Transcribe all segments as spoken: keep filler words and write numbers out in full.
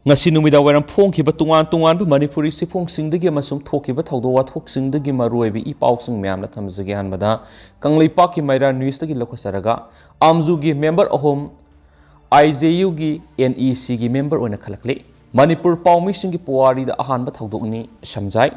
ꯉꯁꯤ ꯅꯨꯃꯤꯗꯥꯡ ꯋꯥꯏꯔꯝ ꯐꯣꯡꯈꯤꯕ ꯇꯣꯉꯥꯟ ꯇꯣꯉꯥꯟꯕ ꯃꯅꯤꯄꯨꯔꯤ ꯆꯦꯐꯣꯡꯁꯤꯡꯗꯒꯤ ꯑꯃꯁꯨꯡ ꯊꯣꯛꯈꯤꯕ ꯊꯧꯗꯣꯛ ꯋꯥꯊꯣꯛꯁꯤꯡꯗꯒꯤ ꯃꯔꯨꯑꯣꯏꯕ ꯏ ꯄꯥꯎꯁꯤꯡ ꯃꯌꯥꯝꯅ ꯊꯝꯖꯒꯦ꯫ ꯑꯍꯥꯟꯕꯗ ꯀꯪꯂꯩꯄꯥꯛꯀꯤ ꯃꯩꯔꯥ ꯅ꯭ꯌꯨꯁꯇꯒꯤ ꯂꯧꯈꯠꯆꯔꯒ, ꯑꯥꯝꯖꯨꯒꯤ ꯃꯦꯝꯕꯔ ꯑꯍꯨꯝ ꯑꯥꯏ ꯖꯦ ꯌꯨꯒꯤ ꯑꯦꯟ ꯏ ꯁꯤꯒꯤ ꯃꯦꯝꯕꯔ ꯑꯣꯏꯅ ꯈꯜꯂꯛꯂꯤ꯫ ꯃꯅꯤꯄꯨꯔ ꯄꯥꯎꯃꯤꯁꯤꯡꯒꯤ ꯄꯨꯋꯥꯔꯤꯗ ꯑꯍꯥꯟꯕ ꯊꯧꯗꯣꯛꯅꯤ ꯁꯝꯖꯥꯏ꯫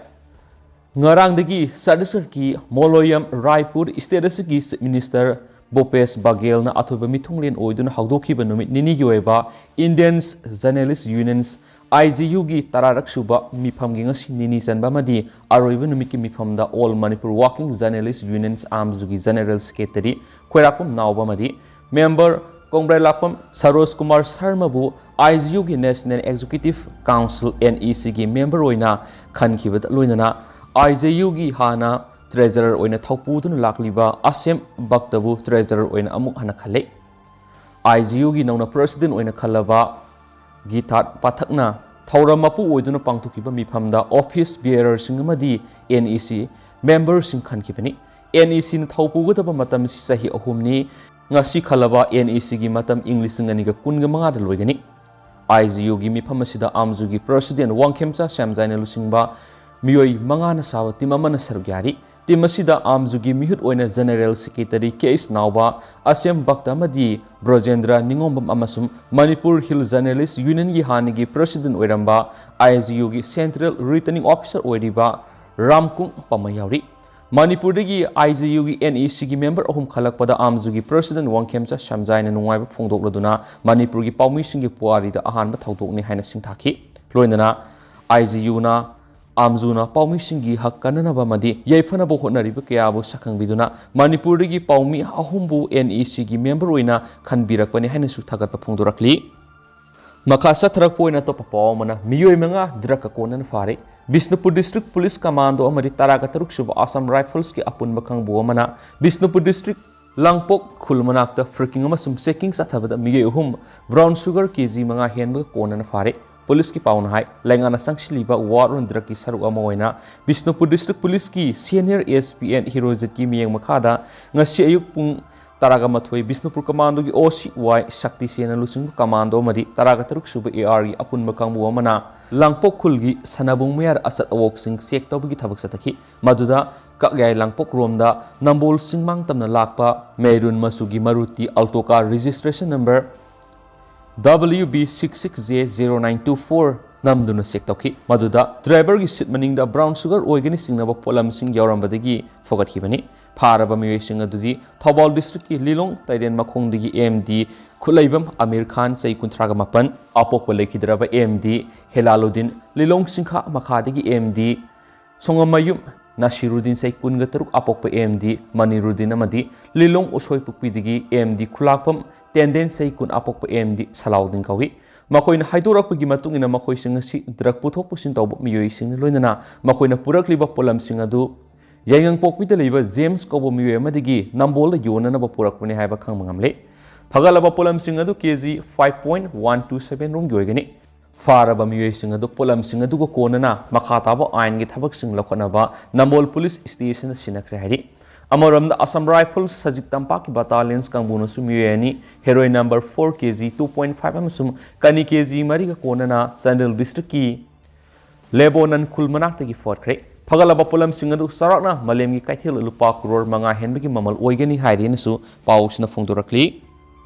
ꯉꯔꯥꯡꯗꯒꯤ ꯆꯠꯊꯖꯔꯛꯈꯤ꯫ ꯃꯣꯂꯣꯌꯝ ꯔꯥꯏꯄꯨꯔ ꯁ꯭ꯇꯦꯠ ꯑꯁꯤꯒꯤ ꯆꯤꯐ ꯃꯤꯅꯤꯁꯇꯔ ꯚꯨꯄꯦꯁ ꯕꯥꯒꯦꯜꯅ ꯑꯊꯣꯏꯕ ꯃꯤꯊꯨꯡꯂꯦꯟ ꯑꯣꯏꯗꯨꯅ ꯍꯧꯗꯣꯛꯈꯤꯕ ꯅꯨꯃꯤꯠ ꯅꯤꯅꯤꯒꯤ ꯑꯣꯏꯕ Indian Journalist Unions, ꯑꯥꯏ ꯖꯦ ꯌꯨꯒꯤ ꯇꯔꯥꯔꯛ ꯁꯨꯕ ꯃꯤꯐꯝꯒꯤ ꯉꯁꯤ ꯅꯤꯅꯤ ꯆꯟꯕ ꯑꯃꯗꯤ ꯑꯔꯣꯏꯕ ꯅꯨꯃꯤꯠꯀꯤ ꯃꯤꯐꯝꯗ All Manipur Working Journalist Unions, ꯑꯥꯝꯖꯨꯒꯤ ꯖꯦꯅꯔꯦꯜ ꯁꯦꯀ꯭ꯔꯦꯇꯔꯤ ꯈ꯭ꯋꯥꯏꯔꯥꯛꯄꯝ ꯅꯥꯎꯕ ꯑꯃꯗꯤ ꯃꯦꯝꯕꯔ ꯀꯣꯡꯕ꯭ꯔꯦꯂꯥꯛꯄꯝ ꯁꯔꯣꯖ ꯀꯨꯃꯥꯔ ꯁꯔꯃꯕꯨ ꯑꯥꯏ ꯖꯦ ꯌꯨꯒꯤ National Executive Council, N E ꯁꯤꯒꯤ ꯃꯦꯝꯕꯔ ꯑꯣꯏꯅ ꯈꯟꯈꯤꯕꯗ ꯂꯣꯏꯅꯅ, ꯑꯥꯏ ꯖꯦ ꯌꯨꯒꯤ ꯍꯥꯟꯅ ꯇ꯭ꯔꯦꯖꯔꯔ ꯑꯣꯏꯅ ꯊꯧꯄꯨꯗꯨꯅ ꯂꯥꯛꯂꯤꯕ ꯑꯁꯦꯝ ꯚꯛꯇꯕꯨ ꯇ꯭ꯔꯦꯖꯔꯔ ꯑꯣꯏꯅ ꯑꯃꯨꯛ ꯍꯟꯅ ꯈꯜꯂꯦ꯫ ꯑꯥꯏ ꯖꯦ ꯌꯨꯒꯤ ꯅꯧꯅ ꯄ꯭ꯔꯁꯤꯗꯦꯟ ꯑꯣꯏꯅ ꯈꯜꯂꯕ ꯒꯤꯊꯥꯠ ꯄꯥꯊꯛꯅ ꯊꯧꯔꯝ ꯃꯄꯨ ꯑꯣꯏꯗꯨꯅ ꯄꯥꯡꯊꯣꯛꯈꯤꯕ ꯃꯤꯐꯝꯗ ꯑꯣꯐꯤꯁ ꯕꯤꯌꯔꯔꯁꯤꯡ ꯑꯃꯗꯤ ꯑꯦꯟ ꯏ ꯁꯤ ꯃꯦꯝꯕꯔꯁꯤꯡ ꯈꯟꯈꯤꯕꯅꯤ꯫ ꯑꯦꯟ ꯏ ꯁꯤꯅ ꯊꯧꯄꯨꯒꯗꯕ ꯃꯇꯝꯁꯤ ꯆꯍꯤ ꯑꯍꯨꯝꯅꯤ꯫ ꯉꯁꯤ ꯈꯜꯂꯕ ꯑꯦꯟ ꯏ ꯁꯤꯒꯤ ꯃꯇꯝ ꯏꯪ ꯂꯤꯁꯤꯡ ꯑꯅꯤꯒ ꯀꯨꯟꯒ ꯃꯉꯥꯗ ꯂꯣꯏꯒꯅꯤ꯫ ꯑꯥꯏ ꯖꯦ ꯌꯨꯒꯤ ꯃꯤꯐꯝ ꯑꯁꯤꯗ ꯑꯥꯝꯖꯨꯒꯤ ꯄ꯭ꯔꯁꯤꯗꯦꯟ ꯋꯥꯡꯈꯦꯝꯆꯥ ꯁ꯭ꯌꯥꯝꯖꯥꯏꯅ ꯂꯨꯆꯤꯡꯕ ꯃꯤꯑꯣꯏ ꯃꯉꯥꯅ ꯁꯥꯕ ꯇꯤꯝ ꯑꯃꯅ ꯁꯔꯨꯛ ꯌꯥꯔꯤ꯫ ꯇꯤꯝ ꯑꯁꯤꯗ ꯑꯥꯝꯖꯨꯒꯤ ꯃꯤꯍꯨꯠ ꯑꯣꯏꯅ ꯖꯦꯅꯔꯦꯜ ꯁꯦꯀ꯭ꯔꯦꯇꯔꯤ ꯀꯦ ꯑꯦꯁ ꯅꯥꯎꯕ, ꯑꯁꯦꯝ ꯚꯛꯇ ꯑꯃꯗꯤ ꯕ꯭ꯔꯣꯖꯦꯟꯗ꯭ꯔ ꯅꯤꯉꯣꯝꯕꯝ ꯑꯃꯁꯨꯡ ꯃꯅꯤꯄꯨꯔ ꯍꯤꯜ ꯖꯔꯅꯦꯂꯤꯁ ꯌꯨꯅꯤꯌꯟꯒꯤ ꯍꯥꯟꯅꯒꯤ ꯄ꯭ꯔꯁꯤꯗꯦꯟ ꯑꯣꯏꯔꯝꯕ, ꯑꯥꯏ ꯖꯦ ꯌꯨꯒꯤ ꯁꯦꯟꯇ꯭ꯔꯦꯜ ꯔꯤꯇꯔꯅꯤꯡ ꯑꯣꯐꯤꯁꯥꯔ ꯑꯣꯏꯔꯤꯕ ꯔꯥꯝꯀꯨꯡ ꯄꯥꯃꯩ ꯌꯥꯎꯔꯤ꯫ ꯃꯅꯤꯄꯨꯔꯗꯒꯤ ꯑꯥꯏ ꯖꯦ ꯌꯨꯒꯤ ꯑꯦꯟ ꯏ ꯁꯤꯒꯤ ꯃꯦꯝꯕꯔ ꯑꯍꯨꯝ ꯈꯜꯂꯛꯄꯗ ꯑꯥꯝꯖꯨꯒꯤ ꯄ꯭ꯔꯁꯤꯗꯦꯟ ꯋꯥꯡꯈꯦꯝꯆꯥ ꯁ꯭ꯌꯥꯝꯖꯥꯏꯅ ꯅꯨꯡꯉꯥꯏꯕ ꯐꯣꯡꯗꯣꯛꯂꯗꯨꯅ ꯃꯅꯤꯄꯨꯔꯒꯤ ꯄꯥꯎꯃꯤꯁꯤꯡꯒꯤ ꯄꯨꯋꯥꯔꯤꯗ ꯑꯍꯥꯟꯕ ꯊꯧꯗꯣꯛꯅꯤ ꯍꯥꯏꯅ ꯁꯤꯡꯊꯥꯈꯤ꯫ ꯂꯣꯏꯅꯅ ꯑꯥꯏ ꯖꯦ ꯌꯨꯅ ꯑꯥꯝꯖꯨꯅ ꯄꯥꯎꯃꯤꯁꯤꯡꯒꯤ ꯍꯛ ꯀꯟꯅꯅꯕ ꯑꯃꯗꯤ ꯌꯥꯏꯐꯅꯕ ꯍꯣꯠꯅꯔꯤꯕ ꯀꯌꯥꯕꯨ ꯁꯛꯈꯪꯕꯤꯗꯨꯅ ꯃꯅꯤꯄꯨꯔꯗꯒꯤ ꯄꯥꯎꯃꯤ ꯑꯍꯨꯝꯕꯨ ꯑꯦꯟ ꯏ ꯁꯤꯒꯤ ꯃꯦꯝꯕꯔ ꯑꯣꯏꯅ ꯈꯟꯕꯤꯔꯛꯄꯅꯤ ꯍꯥꯏꯅꯁꯨ ꯊꯥꯒꯠꯄ ꯐꯣꯡꯗꯣꯔꯛꯂꯤ꯫ ꯃꯈꯥ ꯆꯠꯊꯔꯛꯄ ꯑꯣꯏꯅ ꯑꯇꯣꯞꯄ ꯄꯥꯎ ꯑꯃꯅ, ꯃꯤꯑꯣꯏ ꯃꯉꯥ ꯗ꯭ꯔꯒꯀ ꯀꯣꯟꯅꯅ ꯐꯥꯔꯦ꯫ ꯕꯤꯁꯅꯨꯄꯨꯔ ꯗꯤꯁꯇ꯭ꯔꯤꯛ ꯄꯨꯂꯤꯁ ꯀꯃꯥꯟꯗꯣ ꯑꯃꯗꯤ ꯇꯔꯥꯒ ꯇꯔꯨꯛ ꯁꯨꯕ ꯑꯁꯥꯝ ꯔꯥꯏꯐꯜꯁꯀꯤ ꯑꯄꯨꯟꯕ ꯀꯥꯡꯕꯨ ꯑꯃꯅ ꯕꯤꯁꯅꯨꯄꯨꯔ ꯗꯤꯁꯇ꯭ꯔꯤꯛ ꯂꯥꯡꯄꯣꯛ ꯈꯨꯜ ꯃꯅꯥꯛꯇ ꯐ꯭ꯔꯤꯀꯤꯡ ꯑꯃꯁꯨꯡ ꯆꯦꯀꯤꯡ ꯆꯠꯊꯕꯗ ꯃꯤꯑꯣꯏ ꯑꯍꯨꯝ ꯕ꯭ꯔꯥꯎꯟ ꯁꯨꯒꯔ ꯀꯦ ꯖꯤ ꯃꯉꯥ ꯍꯦꯟꯕꯒ ꯀꯣꯟꯅꯅ ꯐꯥꯔꯦ꯫ ꯄꯨꯂꯤꯁꯀꯤ ꯄꯥꯎꯅ ꯍꯥꯏ, ꯂꯩꯉꯥꯛꯅ ꯆꯪꯁꯤꯜꯂꯤꯕ ꯋꯥꯔ ꯑꯣꯟ ꯗ꯭ꯔꯒꯀꯤ ꯁꯔꯨꯛ ꯑꯃ ꯑꯣꯏꯅ ꯕꯤꯁꯅꯨꯄꯨꯔ ꯗꯤꯁꯇ꯭ꯔꯤꯛ ꯄꯨꯂꯤꯁꯀꯤ ꯁꯦꯅꯤꯌꯔ ꯑꯦꯁ ꯄꯤ ꯑꯦꯟ ꯍꯤꯔꯣꯖꯤꯠꯀꯤ ꯃꯤꯠꯌꯦꯡ ꯃꯈꯥꯗ ꯉꯁꯤ ꯑꯌꯨꯛ ꯄꯨꯡ ꯇꯔꯥꯒ ꯃꯥꯊꯣꯏ ꯕꯤꯁꯅꯨꯄꯨꯔ ꯀꯃꯥꯟꯗꯣꯒꯤ ꯑꯣ ꯁꯤ ꯋꯥꯏ ꯁꯛꯇꯤ ꯁꯦꯟꯅ ꯂꯨꯆꯤꯡꯕ ꯀꯃꯥꯟꯗꯣ ꯑꯃꯗꯤ ꯇꯔꯥꯒ ꯇꯔꯨꯛ ꯁꯨꯕ ꯑꯦ ꯑꯥꯔꯒꯤ ꯑꯄꯨꯟꯕ ꯀꯥꯡꯕꯨ ꯑꯃꯅ ꯂꯥꯡꯄꯣꯛ ꯈꯨꯜꯒꯤ ꯁꯅꯥꯕꯨꯡ ꯃꯌꯥꯗ ꯑꯆꯠ ꯑꯋꯣꯛꯁꯤꯡ ꯆꯦꯛ ꯇꯧꯕꯒꯤ ꯊꯕꯛ ꯆꯠꯊꯈꯤ꯫ ꯃꯗꯨꯗ ꯀꯛꯌꯥꯏ ꯂꯥꯡꯄꯣꯛ ꯔꯣꯝꯗ ꯅꯝꯕꯣꯜ ꯆꯤꯡꯃꯥꯡ ꯇꯝꯅ ꯂꯥꯛꯄ ꯃꯦꯔꯨꯟ ꯃꯆꯨꯒꯤ ꯃꯔꯨꯇꯤ Alto car registration number W B six six J zero nine two four ꯅꯝꯗꯨꯅ ꯆꯦꯛ ꯇꯧꯈꯤ꯫ ꯃꯗꯨꯗ ꯗ꯭ꯔꯥꯏꯚꯔꯒꯤ ꯁꯤꯠ ꯃꯅꯤꯡꯗ ꯕ꯭ꯔꯥꯎꯟ ꯁꯨꯒꯔ ꯑꯣꯏꯒꯅꯤ ꯆꯤꯡꯅꯕ ꯄꯣꯠꯂꯝꯁꯤꯡ ꯌꯥꯎꯔꯝꯕꯗꯒꯤ ꯐꯒꯠꯈꯤꯕꯅꯤ꯫ ꯐꯥꯔꯕ ꯃꯤꯑꯣꯏꯁꯤꯡ ꯑꯗꯨꯗꯤ ꯊꯧꯕꯥꯜ ꯗꯤꯁꯇ꯭ꯔꯤꯛꯀꯤ ꯂꯤꯂꯣꯡ ꯇꯩꯔꯦꯟ ꯃꯈꯣꯡꯗꯒꯤ ꯑꯦꯝ ꯗꯤ ꯈꯨꯠꯂꯩꯕꯝ ꯑꯃꯤꯔ ꯈꯥꯟ, ꯆꯍꯤ ꯀꯨꯟꯊ꯭ꯔꯥꯒ ꯃꯥꯄꯟ, ꯑꯄꯣꯛꯄ ꯂꯩꯈꯤꯗ꯭ꯔꯕ ꯑꯦꯝ ꯗꯤ ꯍꯦꯂꯥꯂꯨꯗꯤꯟ, ꯂꯤꯂꯣꯡ ꯆꯤꯡꯈꯥ ꯃꯈꯥꯗꯒꯤ ꯑꯦꯝ ꯗꯤ ꯁꯣꯉꯝꯃꯌꯨꯝ ꯅꯥꯁꯤꯔꯨꯗꯤꯟ, ꯆꯍꯤ ꯀꯨꯟꯒ ꯇꯔꯨꯛ, ꯑꯄꯣꯛꯄ ꯑꯦꯝ ꯗꯤ ꯃꯅꯤꯔꯨꯗꯤꯟ ꯑꯃꯗꯤ ꯂꯤꯂꯣꯡ ꯎꯁꯣꯏꯄꯣꯛꯄꯤꯗꯒꯤ ꯑꯦꯝ ꯗꯤ ꯈꯨꯂꯥꯛꯄꯝ ꯇꯦꯟꯗꯦꯟ, ꯆꯍꯤ ꯀꯨꯟ, ꯑꯄꯣꯛꯄ ꯑꯦꯝ ꯗꯤ ꯁꯂꯥꯎꯗꯤꯟ ꯀꯧꯏ꯫ ꯃꯈꯣꯏꯅ ꯍꯥꯏꯗꯣꯔꯛꯄꯒꯤ ꯃꯇꯨꯡ ꯏꯟꯅ ꯃꯈꯣꯏꯁꯤꯡ ꯑꯁꯤ ꯗ꯭ꯔꯒ ꯄꯨꯊꯣꯛ ꯄꯨꯁꯤꯟ ꯇꯧꯕ ꯃꯤꯑꯣꯏꯁꯤꯡꯅ ꯂꯣꯏꯅꯅ ꯃꯈꯣꯏꯅ ꯄꯨꯔꯛꯂꯤꯕ ꯄꯣꯠꯂꯝꯁꯤꯡ ꯑꯗꯨ ꯌꯥꯏꯉꯪꯄꯣꯛꯄꯤꯗ ꯂꯩꯕ ꯖꯦꯝꯁ ꯀꯧꯕ ꯃꯤꯑꯣꯏ ꯑꯃꯗꯒꯤ ꯅꯝꯕꯣꯜꯗ ꯌꯣꯟꯅꯅꯕ ꯄꯨꯔꯛꯄꯅꯤ ꯍꯥꯏꯕ ꯈꯪꯕ ꯉꯝꯂꯦ꯫ ꯐꯒꯠꯂꯕ ꯄꯣꯠꯂꯝꯁꯤꯡ ꯑꯗꯨ ꯀꯦ G five point one two seven ꯔꯣꯝꯒꯤ ꯑꯣꯏꯒꯅꯤ꯫ ꯐꯥꯔꯕ ꯃꯤꯑꯣꯏꯁꯤꯡ ꯑꯗꯨ ꯄꯣꯠꯂꯝꯁꯤꯡ ꯑꯗꯨꯒ ꯀꯣꯟꯅꯅ ꯃꯈꯥ ꯇꯥꯕ ꯑꯥꯏꯟꯒꯤ ꯊꯕꯛꯁꯤꯡ ꯂꯧꯈꯠꯅꯕ ꯅꯝꯕꯣꯜ ꯄꯨꯂꯤꯁ ꯁ꯭ꯇꯦꯁꯟꯗ ꯁꯤꯟꯅꯈ꯭ꯔꯦ ꯍꯥꯏꯔꯤ꯫ ꯑꯃꯔꯣꯝꯗ ꯑꯁꯥꯝ ꯔꯥꯏꯐꯜꯁ ꯁꯖꯤꯛ ꯇꯝꯄꯥꯛꯀꯤ ꯕꯇꯥꯂꯤꯌꯟꯁ ꯀꯥꯡꯕꯨꯅꯁꯨ ꯃꯤꯑꯣꯏ ꯑꯅꯤ heroine number four K G two point five ꯑꯃꯁꯨꯡ ꯀꯅꯤ ꯀꯦ ꯖꯤ ꯃꯔꯤꯒ ꯀꯣꯟꯅꯅ ꯆꯥꯟꯗꯦꯜ ꯗꯤꯁꯇ꯭ꯔꯤꯛꯀꯤ ꯂꯦꯕꯣꯅꯟ ꯈꯨꯜ ꯃꯅꯥꯛꯇꯒꯤ ꯐꯒꯠꯈ꯭ꯔꯦ꯫ ꯐꯒꯠꯂꯕ ꯄꯣꯠꯂꯝꯁꯤꯡ ꯑꯗꯨ ꯆꯥꯎꯔꯥꯛꯅ ꯃꯥꯂꯦꯝꯒꯤ ꯀꯩꯊꯦꯜꯗ ꯂꯨꯄꯥ ꯀ꯭ꯔꯣꯔ ꯃꯉꯥ ꯍꯦꯟꯕꯒꯤ ꯃꯃꯜ ꯑꯣꯏꯒꯅꯤ ꯍꯥꯏꯔꯦꯅꯁꯨ ꯄꯥꯎꯁꯤꯅ ꯐꯣꯡꯗꯣꯔꯛꯂꯤ꯫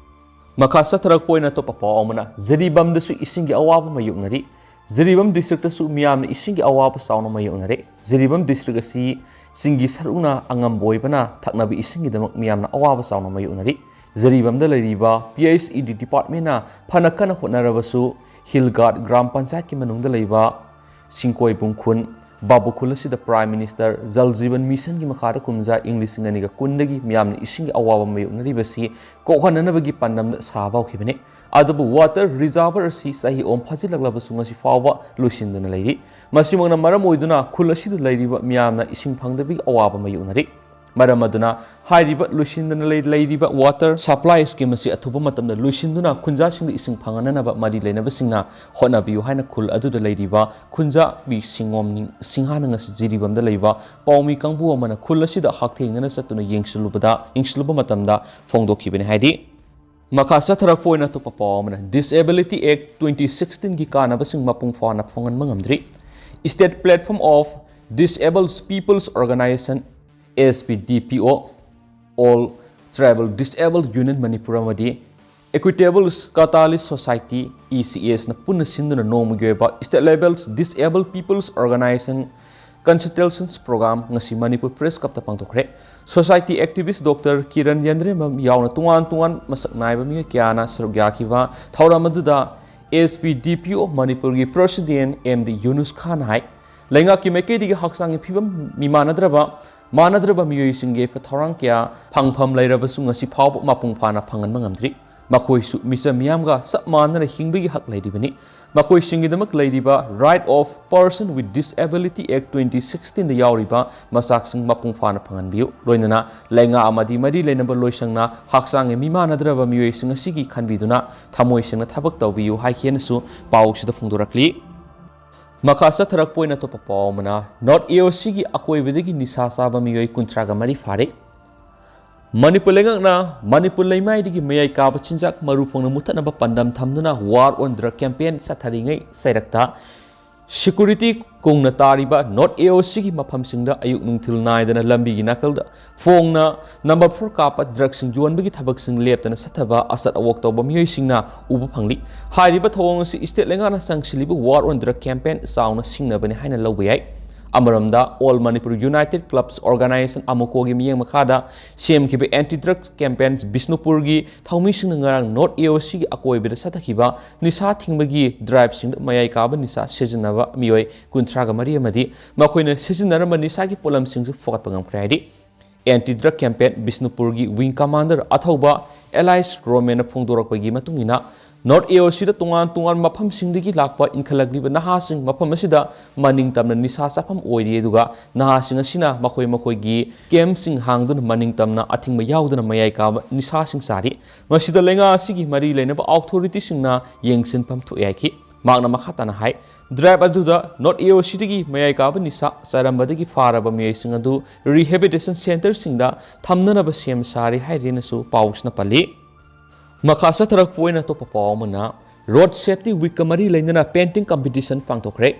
ꯃꯈꯥ ꯆꯠꯊꯔꯛꯄ ꯑꯣꯏꯅ ꯑꯇꯣꯞꯄ ꯄꯥꯎ ꯑꯃꯅ ꯖꯤꯔꯤꯕꯥꯝꯗꯁꯨ ꯏꯁꯤꯡꯒꯤ ꯑꯋꯥꯕ ꯃꯥꯌꯣꯛꯅꯔꯤ꯫ ꯖꯤꯔꯤꯕꯥꯝ ꯗꯤꯁꯇ꯭ꯔꯤꯛꯇꯁꯨ ꯃꯤꯌꯥꯝꯅ ꯏꯁꯤꯡꯒꯤ ꯑꯋꯥꯕ ꯆꯥꯎꯅ ꯃꯥꯌꯣꯛꯅꯔꯦ꯫ ꯖꯤꯔꯤꯕꯥꯝ ꯗꯤꯁꯇ꯭ꯔꯤꯛ ꯑꯁꯤ ꯆꯤꯡꯒꯤ ꯁꯔꯨꯛꯅ ꯑꯉꯝꯕ ꯑꯣꯏꯕꯅ ꯊꯛꯅꯕ ꯏꯁꯤꯡꯒꯤꯗꯃꯛ ꯃꯤꯌꯥꯝꯅ ꯑꯋꯥꯕ ꯆꯥꯎꯅ ꯃꯥꯌꯣꯛꯅꯔꯤ꯫ ꯖꯤꯔꯤꯕꯥꯝꯗ ꯂꯩꯔꯤꯕ P H E D ꯗꯤꯄꯥꯔꯠꯃꯦꯟꯅ ꯐꯅ ꯀꯟꯅ ꯍꯣꯠꯅꯔꯕꯁꯨ ꯍꯤꯜ ꯒꯥꯔꯗ ꯒ꯭ꯔꯥꯝ ꯄꯟꯆꯥꯌꯠꯀꯤ ꯃꯅꯨꯡꯗ ꯂꯩꯕ ꯁꯤꯡꯀꯣꯏꯕꯨꯡ ꯈꯨꯟ, ꯕꯥꯕꯨ ꯈꯨꯜ ꯑꯁꯤꯗ ꯄ꯭ꯔꯥꯏꯝ ꯃꯤꯅꯤꯁꯇꯔ ꯖꯜ ꯖꯤꯕꯟ ꯃꯤꯁꯟꯒꯤ ꯃꯈꯥꯗ ꯀꯨꯝꯖꯥ ꯏꯪ ꯂꯤꯁꯤꯡ ꯑꯅꯤꯒ ꯀꯨꯟꯗꯒꯤ ꯃꯤꯌꯥꯝꯅ ꯏꯁꯤꯡꯒꯤ ꯑꯋꯥꯕ ꯃꯥꯌꯣꯛꯅꯔꯤꯕꯁꯤ ꯀꯣꯛꯍꯟꯅꯅꯕꯒꯤ ꯄꯥꯟꯗꯝꯗ ꯁꯥꯕ ꯍꯧꯈꯤꯕꯅꯤ꯫ ꯑꯗꯨꯕꯨ ꯋꯥꯇꯔ ꯔꯤꯖꯥꯔꯚꯔ ꯑꯁꯤ ꯆꯍꯤ ꯑꯍꯨꯝ ꯐꯥꯖꯤꯜꯂꯛꯂꯕꯁꯨ ꯉꯁꯤ ꯐꯥꯎꯕ ꯂꯣꯏꯁꯤꯟꯗꯅ ꯂꯩꯔꯤ꯫ ꯃꯁꯤꯃꯛꯅ ꯃꯔꯝ ꯑꯣꯏꯗꯨꯅ ꯈꯨꯜ ꯑꯁꯤꯗ ꯂꯩꯔꯤꯕ ꯃꯤꯌꯥꯝꯅ ꯏꯁꯤꯡ ꯐꯪꯗꯕꯒꯤ ꯑꯋꯥꯕ ꯃꯥꯌꯣꯛꯅꯔꯤ꯫ ꯃꯔꯝ ꯑꯗꯨꯅ ꯍꯥꯏꯔꯤꯕ ꯂꯣꯏꯁꯤꯟꯗꯅ ꯂꯩ-, ꯂꯩꯔꯤꯕ water supply scheme ꯑꯁꯤ ꯑꯊꯨꯕ ꯃꯇꯝꯗ ꯂꯣꯏꯁꯤꯟꯗꯨꯅ ꯈꯨꯟꯖꯥꯁꯤꯡꯗ ꯏꯁꯤꯡ ꯐꯪꯍꯟꯅꯅꯕ ꯃꯔꯤ ꯂꯩꯅꯕꯁꯤꯡꯅ ꯍꯣꯠꯅꯕꯤꯌꯨ ꯍꯥꯏꯅ ꯈꯨꯜ ꯑꯗꯨꯗ ꯂꯩꯔꯤꯕ ꯈꯨꯟꯖꯥꯕꯤ ꯁꯤꯡꯉꯣꯝ ꯅꯤꯡ-, ꯁꯤꯡꯍꯥꯅ ꯉꯁꯤ ꯖꯤꯔꯤꯕꯥꯝꯗ ꯂꯩꯕ ꯄꯥꯎꯃꯤ ꯀꯥꯡꯕꯨ ꯑꯃꯅ ꯈꯨꯜ ꯑꯁꯤꯗ ꯍꯛꯊꯦꯡꯅꯅ ꯆꯠꯇꯨꯅ ꯌꯦꯡꯁꯤꯜꯂꯨꯕꯗ, ꯌꯦꯡꯁꯤꯜꯂꯨꯕ ꯃꯇꯝꯗ ꯐꯣꯡꯗꯣꯛꯈꯤꯕꯅꯤ꯫ ꯍꯥꯏꯗꯤ, ꯃꯈꯥ ꯆꯠꯊꯔꯛꯄ ꯑꯣꯏꯅ ꯑꯇꯣꯞꯄ ꯄꯥꯎ ꯑꯃꯅ, Disability Act twenty sixteen ꯒꯤ ꯀꯥꯟꯅꯕꯁꯤꯡ ꯃꯄꯨꯡ ꯐꯥꯅ ꯐꯪꯍꯟꯕ ꯉꯝꯗ꯭ꯔꯤ꯫ State Platform of Disabled People's Organization, S P D P O, All Tribal Disabled Union Manipur ꯑꯃꯗꯤ Equitable Catalyst Society, E C S ꯅ ꯄꯨꯟꯅ ꯁꯤꯟꯗꯨꯅ ꯅꯣꯡꯃꯒꯤ ꯑꯣꯏꯕ State Level Disabled People's Organization Consultations Program ꯉꯁꯤ ꯃꯅꯤꯄꯨꯔ Press Club ꯇ ꯄꯥꯡꯊꯣꯛꯈ꯭ꯔꯦ꯫ Society activist Doctor Kiran ꯌꯦꯟꯗ꯭ꯔꯦꯝꯕꯝ ꯌꯥꯎꯅ ꯇꯣꯉꯥꯟ ꯇꯣꯉꯥꯟ ꯃꯁꯛ ꯅꯥꯏꯕ ꯃꯤꯑꯣꯏ ꯀꯌꯥꯅ ꯁꯔꯨꯛ ꯌꯥꯈꯤꯕ ꯊꯧꯔꯝ ꯑꯗꯨꯗ S P D P O ꯃꯅꯤꯄꯨꯔꯒꯤ President M D ꯌꯨꯅꯨꯁ ꯈꯥꯟꯅ ꯍꯥꯏ, ꯂꯩꯉꯥꯛꯀꯤ ꯃꯥꯏꯀꯩꯗꯒꯤ ꯍꯛꯆꯥꯡꯒꯤ ꯐꯤꯕꯝ ꯃꯤꯃꯥꯟꯅꯗ꯭ꯔꯕ, ꯃꯥꯟꯅꯗ꯭ꯔꯕ ꯃꯤꯑꯣꯏꯁꯤꯡꯒꯤ ꯌꯥꯏꯐ ꯊꯧꯔꯥꯡ ꯀꯌꯥ ꯐꯪꯐꯝ ꯂꯩꯔꯕꯁꯨ ꯉꯁꯤ ꯐꯥꯎꯕ ꯃꯄꯨꯡ ꯐꯥꯅ ꯐꯪꯍꯟꯕ ꯉꯝꯗ꯭ꯔꯤ꯫ ꯃꯈꯣꯏꯁꯨ ꯃꯤꯆꯝ ꯃꯤꯌꯥꯝꯒ ꯆꯞ ꯃꯥꯟꯅꯅ ꯍꯤꯡꯕꯒꯤ ꯍꯛ ꯂꯩꯔꯤꯕꯅꯤ꯫ ꯃꯈꯣꯏꯁꯤꯡꯒꯤꯗꯃꯛ ꯂꯩꯔꯤꯕ Right of Person with Disability Act twenty sixteen ꯗ ꯌꯥꯎꯔꯤꯕ ꯃꯆꯥꯛꯁꯤꯡ ꯃꯄꯨꯡ ꯐꯥꯅ ꯐꯪꯍꯟꯕꯤꯌꯨ꯫ ꯂꯣꯏꯅꯅ ꯂꯩꯉꯥꯛ ꯑꯃꯗꯤ ꯃꯔꯤ ꯂꯩꯅꯕ ꯂꯣꯏꯁꯪꯅ ꯍꯛꯆꯥꯡꯒꯤ ꯃꯤꯃꯥꯟꯅꯗ꯭ꯔꯕ ꯃꯤꯑꯣꯏꯁꯤꯡ ꯑꯁꯤꯒꯤ ꯈꯟꯕꯤꯗꯨꯅ ꯊꯃꯣꯏ ꯁꯦꯡꯅ ꯊꯕꯛ ꯇꯧꯕꯤꯌꯨ ꯍꯥꯏꯈꯤꯅꯁꯨ ꯄꯥꯎꯁꯤꯗ ꯐꯣꯡꯗꯣꯔꯛꯂꯤ꯫ ꯃꯈꯥ ꯆꯠꯊꯔꯛꯄ ꯑꯣꯏꯅ ꯑꯇꯣꯞꯄ ꯄꯥꯎ ꯑꯃꯅ, North A O C ꯒꯤ ꯑꯀꯣꯏꯕꯗꯒꯤ ꯅꯤꯁꯥ ꯆꯥꯕ ꯃꯤꯑꯣꯏ ꯀꯨꯟꯊ꯭ꯔꯥꯒ ꯃꯔꯤ ꯐꯥꯔꯦ꯫ ꯃꯅꯤꯄꯨꯔ ꯂꯩꯉꯥꯛꯅ ꯃꯅꯤꯄꯨꯔ ꯂꯩꯃꯥꯏꯗꯒꯤ ꯃꯌꯥꯏ ꯀꯥꯕ ꯆꯤꯟꯖꯥꯛ ꯃꯔꯨ ꯐꯪꯅ ꯃꯨꯊꯠꯅꯕ ꯄꯥꯟꯗꯝ ꯊꯝꯗꯨꯅ War on Drug campaign ꯆꯠꯊꯔꯤꯉꯩ ꯆꯩꯔꯛꯇ security ꯀꯨꯡꯅ ꯇꯥꯔꯤꯕ North A O C ꯒꯤ ꯃꯐꯝꯁꯤꯡꯗ ꯑꯌꯨꯛ ꯅꯨꯡꯊꯤꯜ ꯅꯥꯏꯗꯅ ꯂꯝꯕꯤꯒꯤ ꯅꯥꯀꯜꯗ ꯐꯣꯡꯅ number four ꯀꯥꯞꯄ drugꯁꯤꯡ ꯌꯣꯟꯕꯒꯤ ꯊꯕꯛꯁꯤꯡ ꯂꯦꯞꯇꯅ ꯆꯠꯊꯕ ꯑꯆꯠ ꯑꯋꯣꯛ ꯇꯧꯕ ꯃꯤꯑꯣꯏꯁꯤꯡꯅ ꯎꯕ ꯐꯪꯂꯤ꯫ ꯍꯥꯏꯔꯤꯕ ꯊꯧꯑꯣꯡ ꯑꯁꯤ state ꯂꯩꯉꯥꯛꯅ ꯆꯪꯁꯤꯜꯂꯤꯕ War on Drug campaign ꯆꯥꯎꯅ ꯁꯤꯡꯅꯕꯅꯤ ꯍꯥꯏꯅ ꯂꯧꯕ ꯌꯥꯏ꯫ ꯑꯃꯔꯣꯝꯗ, All Manipur United Clubs Organization, ꯑꯃꯨꯀꯣꯒꯤ ꯃꯤꯠꯌꯦꯡ ꯃꯈꯥꯗ ꯁꯦꯝꯈꯤꯕ anti drug campaign ꯕꯤꯁꯅꯨꯄꯨꯔꯒꯤ ꯊꯧꯃꯤꯁꯤꯡꯅ ꯉꯔꯥꯡ North A O C ꯒꯤ ꯑꯀꯣꯏꯕꯗ ꯆꯠꯊꯈꯤꯕ ꯅꯤꯁꯥ ꯊꯤꯡꯕꯒꯤ driveꯁꯤꯡꯗ ꯃꯌꯥꯏ ꯀꯥꯕ ꯅꯤꯁꯥ ꯁꯤꯖꯤꯟꯅꯕ ꯃꯤꯑꯣꯏ ꯀꯨꯟꯊ꯭ꯔꯥꯒ ꯃꯔꯤ ꯑꯃꯗꯤ ꯃꯈꯣꯏꯅ ꯁꯤꯖꯤꯟꯅꯔꯝꯕ ꯅꯤꯁꯥꯒꯤ ꯄꯣꯠꯂꯝꯁꯤꯡꯁꯨ ꯐꯒꯠꯄ ꯉꯝꯈ꯭ꯔꯦ ꯍꯥꯏꯔꯤ꯫ Anti Drug Campaign ꯕꯤꯁꯅꯨꯄꯨꯔꯒꯤ Wing Commander ꯑꯊꯧꯕ ꯑꯦꯂꯥꯏꯁ ꯔꯣꯃꯦꯟꯅ ꯐꯣꯡꯗꯣꯔꯛꯄꯒꯤ ꯃꯇꯨꯡ ꯏꯟꯅ, North A O Cꯗ ꯇꯣꯉꯥꯟ ꯇꯣꯉꯥꯟꯕ ꯃꯐꯝꯁꯤꯡꯗꯒꯤ ꯂꯥꯛꯄ ꯏꯟꯈꯠꯂꯛꯂꯤꯕ ꯅꯍꯥꯁꯤꯡ ꯃꯐꯝ ꯑꯁꯤꯗ ꯃꯅꯤꯡ ꯇꯝꯅ ꯅꯤꯁꯥ ꯆꯥꯐꯝ ꯑꯣꯏꯔꯤ, ꯑꯗꯨꯒ ꯅꯍꯥꯁꯤꯡ ꯑꯁꯤꯅ ꯃꯈꯣꯏ ꯃꯈꯣꯏꯒꯤ campꯁꯤꯡ ꯍꯥꯡꯗꯨꯅ ꯃꯅꯤꯡ ꯇꯝꯅ ꯑꯊꯤꯡꯕ ꯌꯥꯎꯗꯅ ꯃꯌꯥꯏ ꯀꯥꯕ ꯅꯤꯁꯥꯁꯤꯡ ꯆꯥꯔꯤ꯫ ꯃꯁꯤꯗ ꯂꯩꯉꯥꯛ ꯑꯁꯤꯒꯤ ꯃꯔꯤ ꯂꯩꯅꯕ authorityꯁꯤꯡꯅ ꯌꯦꯡꯁꯤꯟꯐꯝ ꯊꯣꯛꯑꯦ ꯍꯥꯏꯈꯤ꯫ ꯃꯍꯥꯛꯅ ꯃꯈꯥ ꯇꯥꯅ ꯍꯥꯏ, drive ꯑꯗꯨꯗ North A O Cꯗꯒꯤ ꯃꯌꯥꯏ ꯀꯥꯕ ꯅꯤꯁꯥ ꯆꯥꯔꯝꯕꯗꯒꯤ ꯐꯥꯔꯕ ꯃꯤꯑꯣꯏꯁꯤꯡ ꯑꯗꯨ rehabilitation centreꯁꯤꯡꯗ ꯊꯝꯅꯅꯕ ꯁꯦꯝ ꯁꯥꯔꯤ ꯍꯥꯏꯔꯦꯅꯁꯨ ꯄꯥꯎꯁꯤꯅ ꯄꯜꯂꯤ꯫ ꯃꯈꯥ ꯆꯠꯊꯔꯛꯄ ꯑꯣꯏꯅ ꯑꯇꯣꯞꯄ ꯄꯥꯎ ꯑꯃꯅ, Road Safety Weekꯀ ꯃꯔꯤ ꯂꯩꯅꯅ painting competition ꯄꯥꯡꯊꯣꯛꯈ꯭ꯔꯦ꯫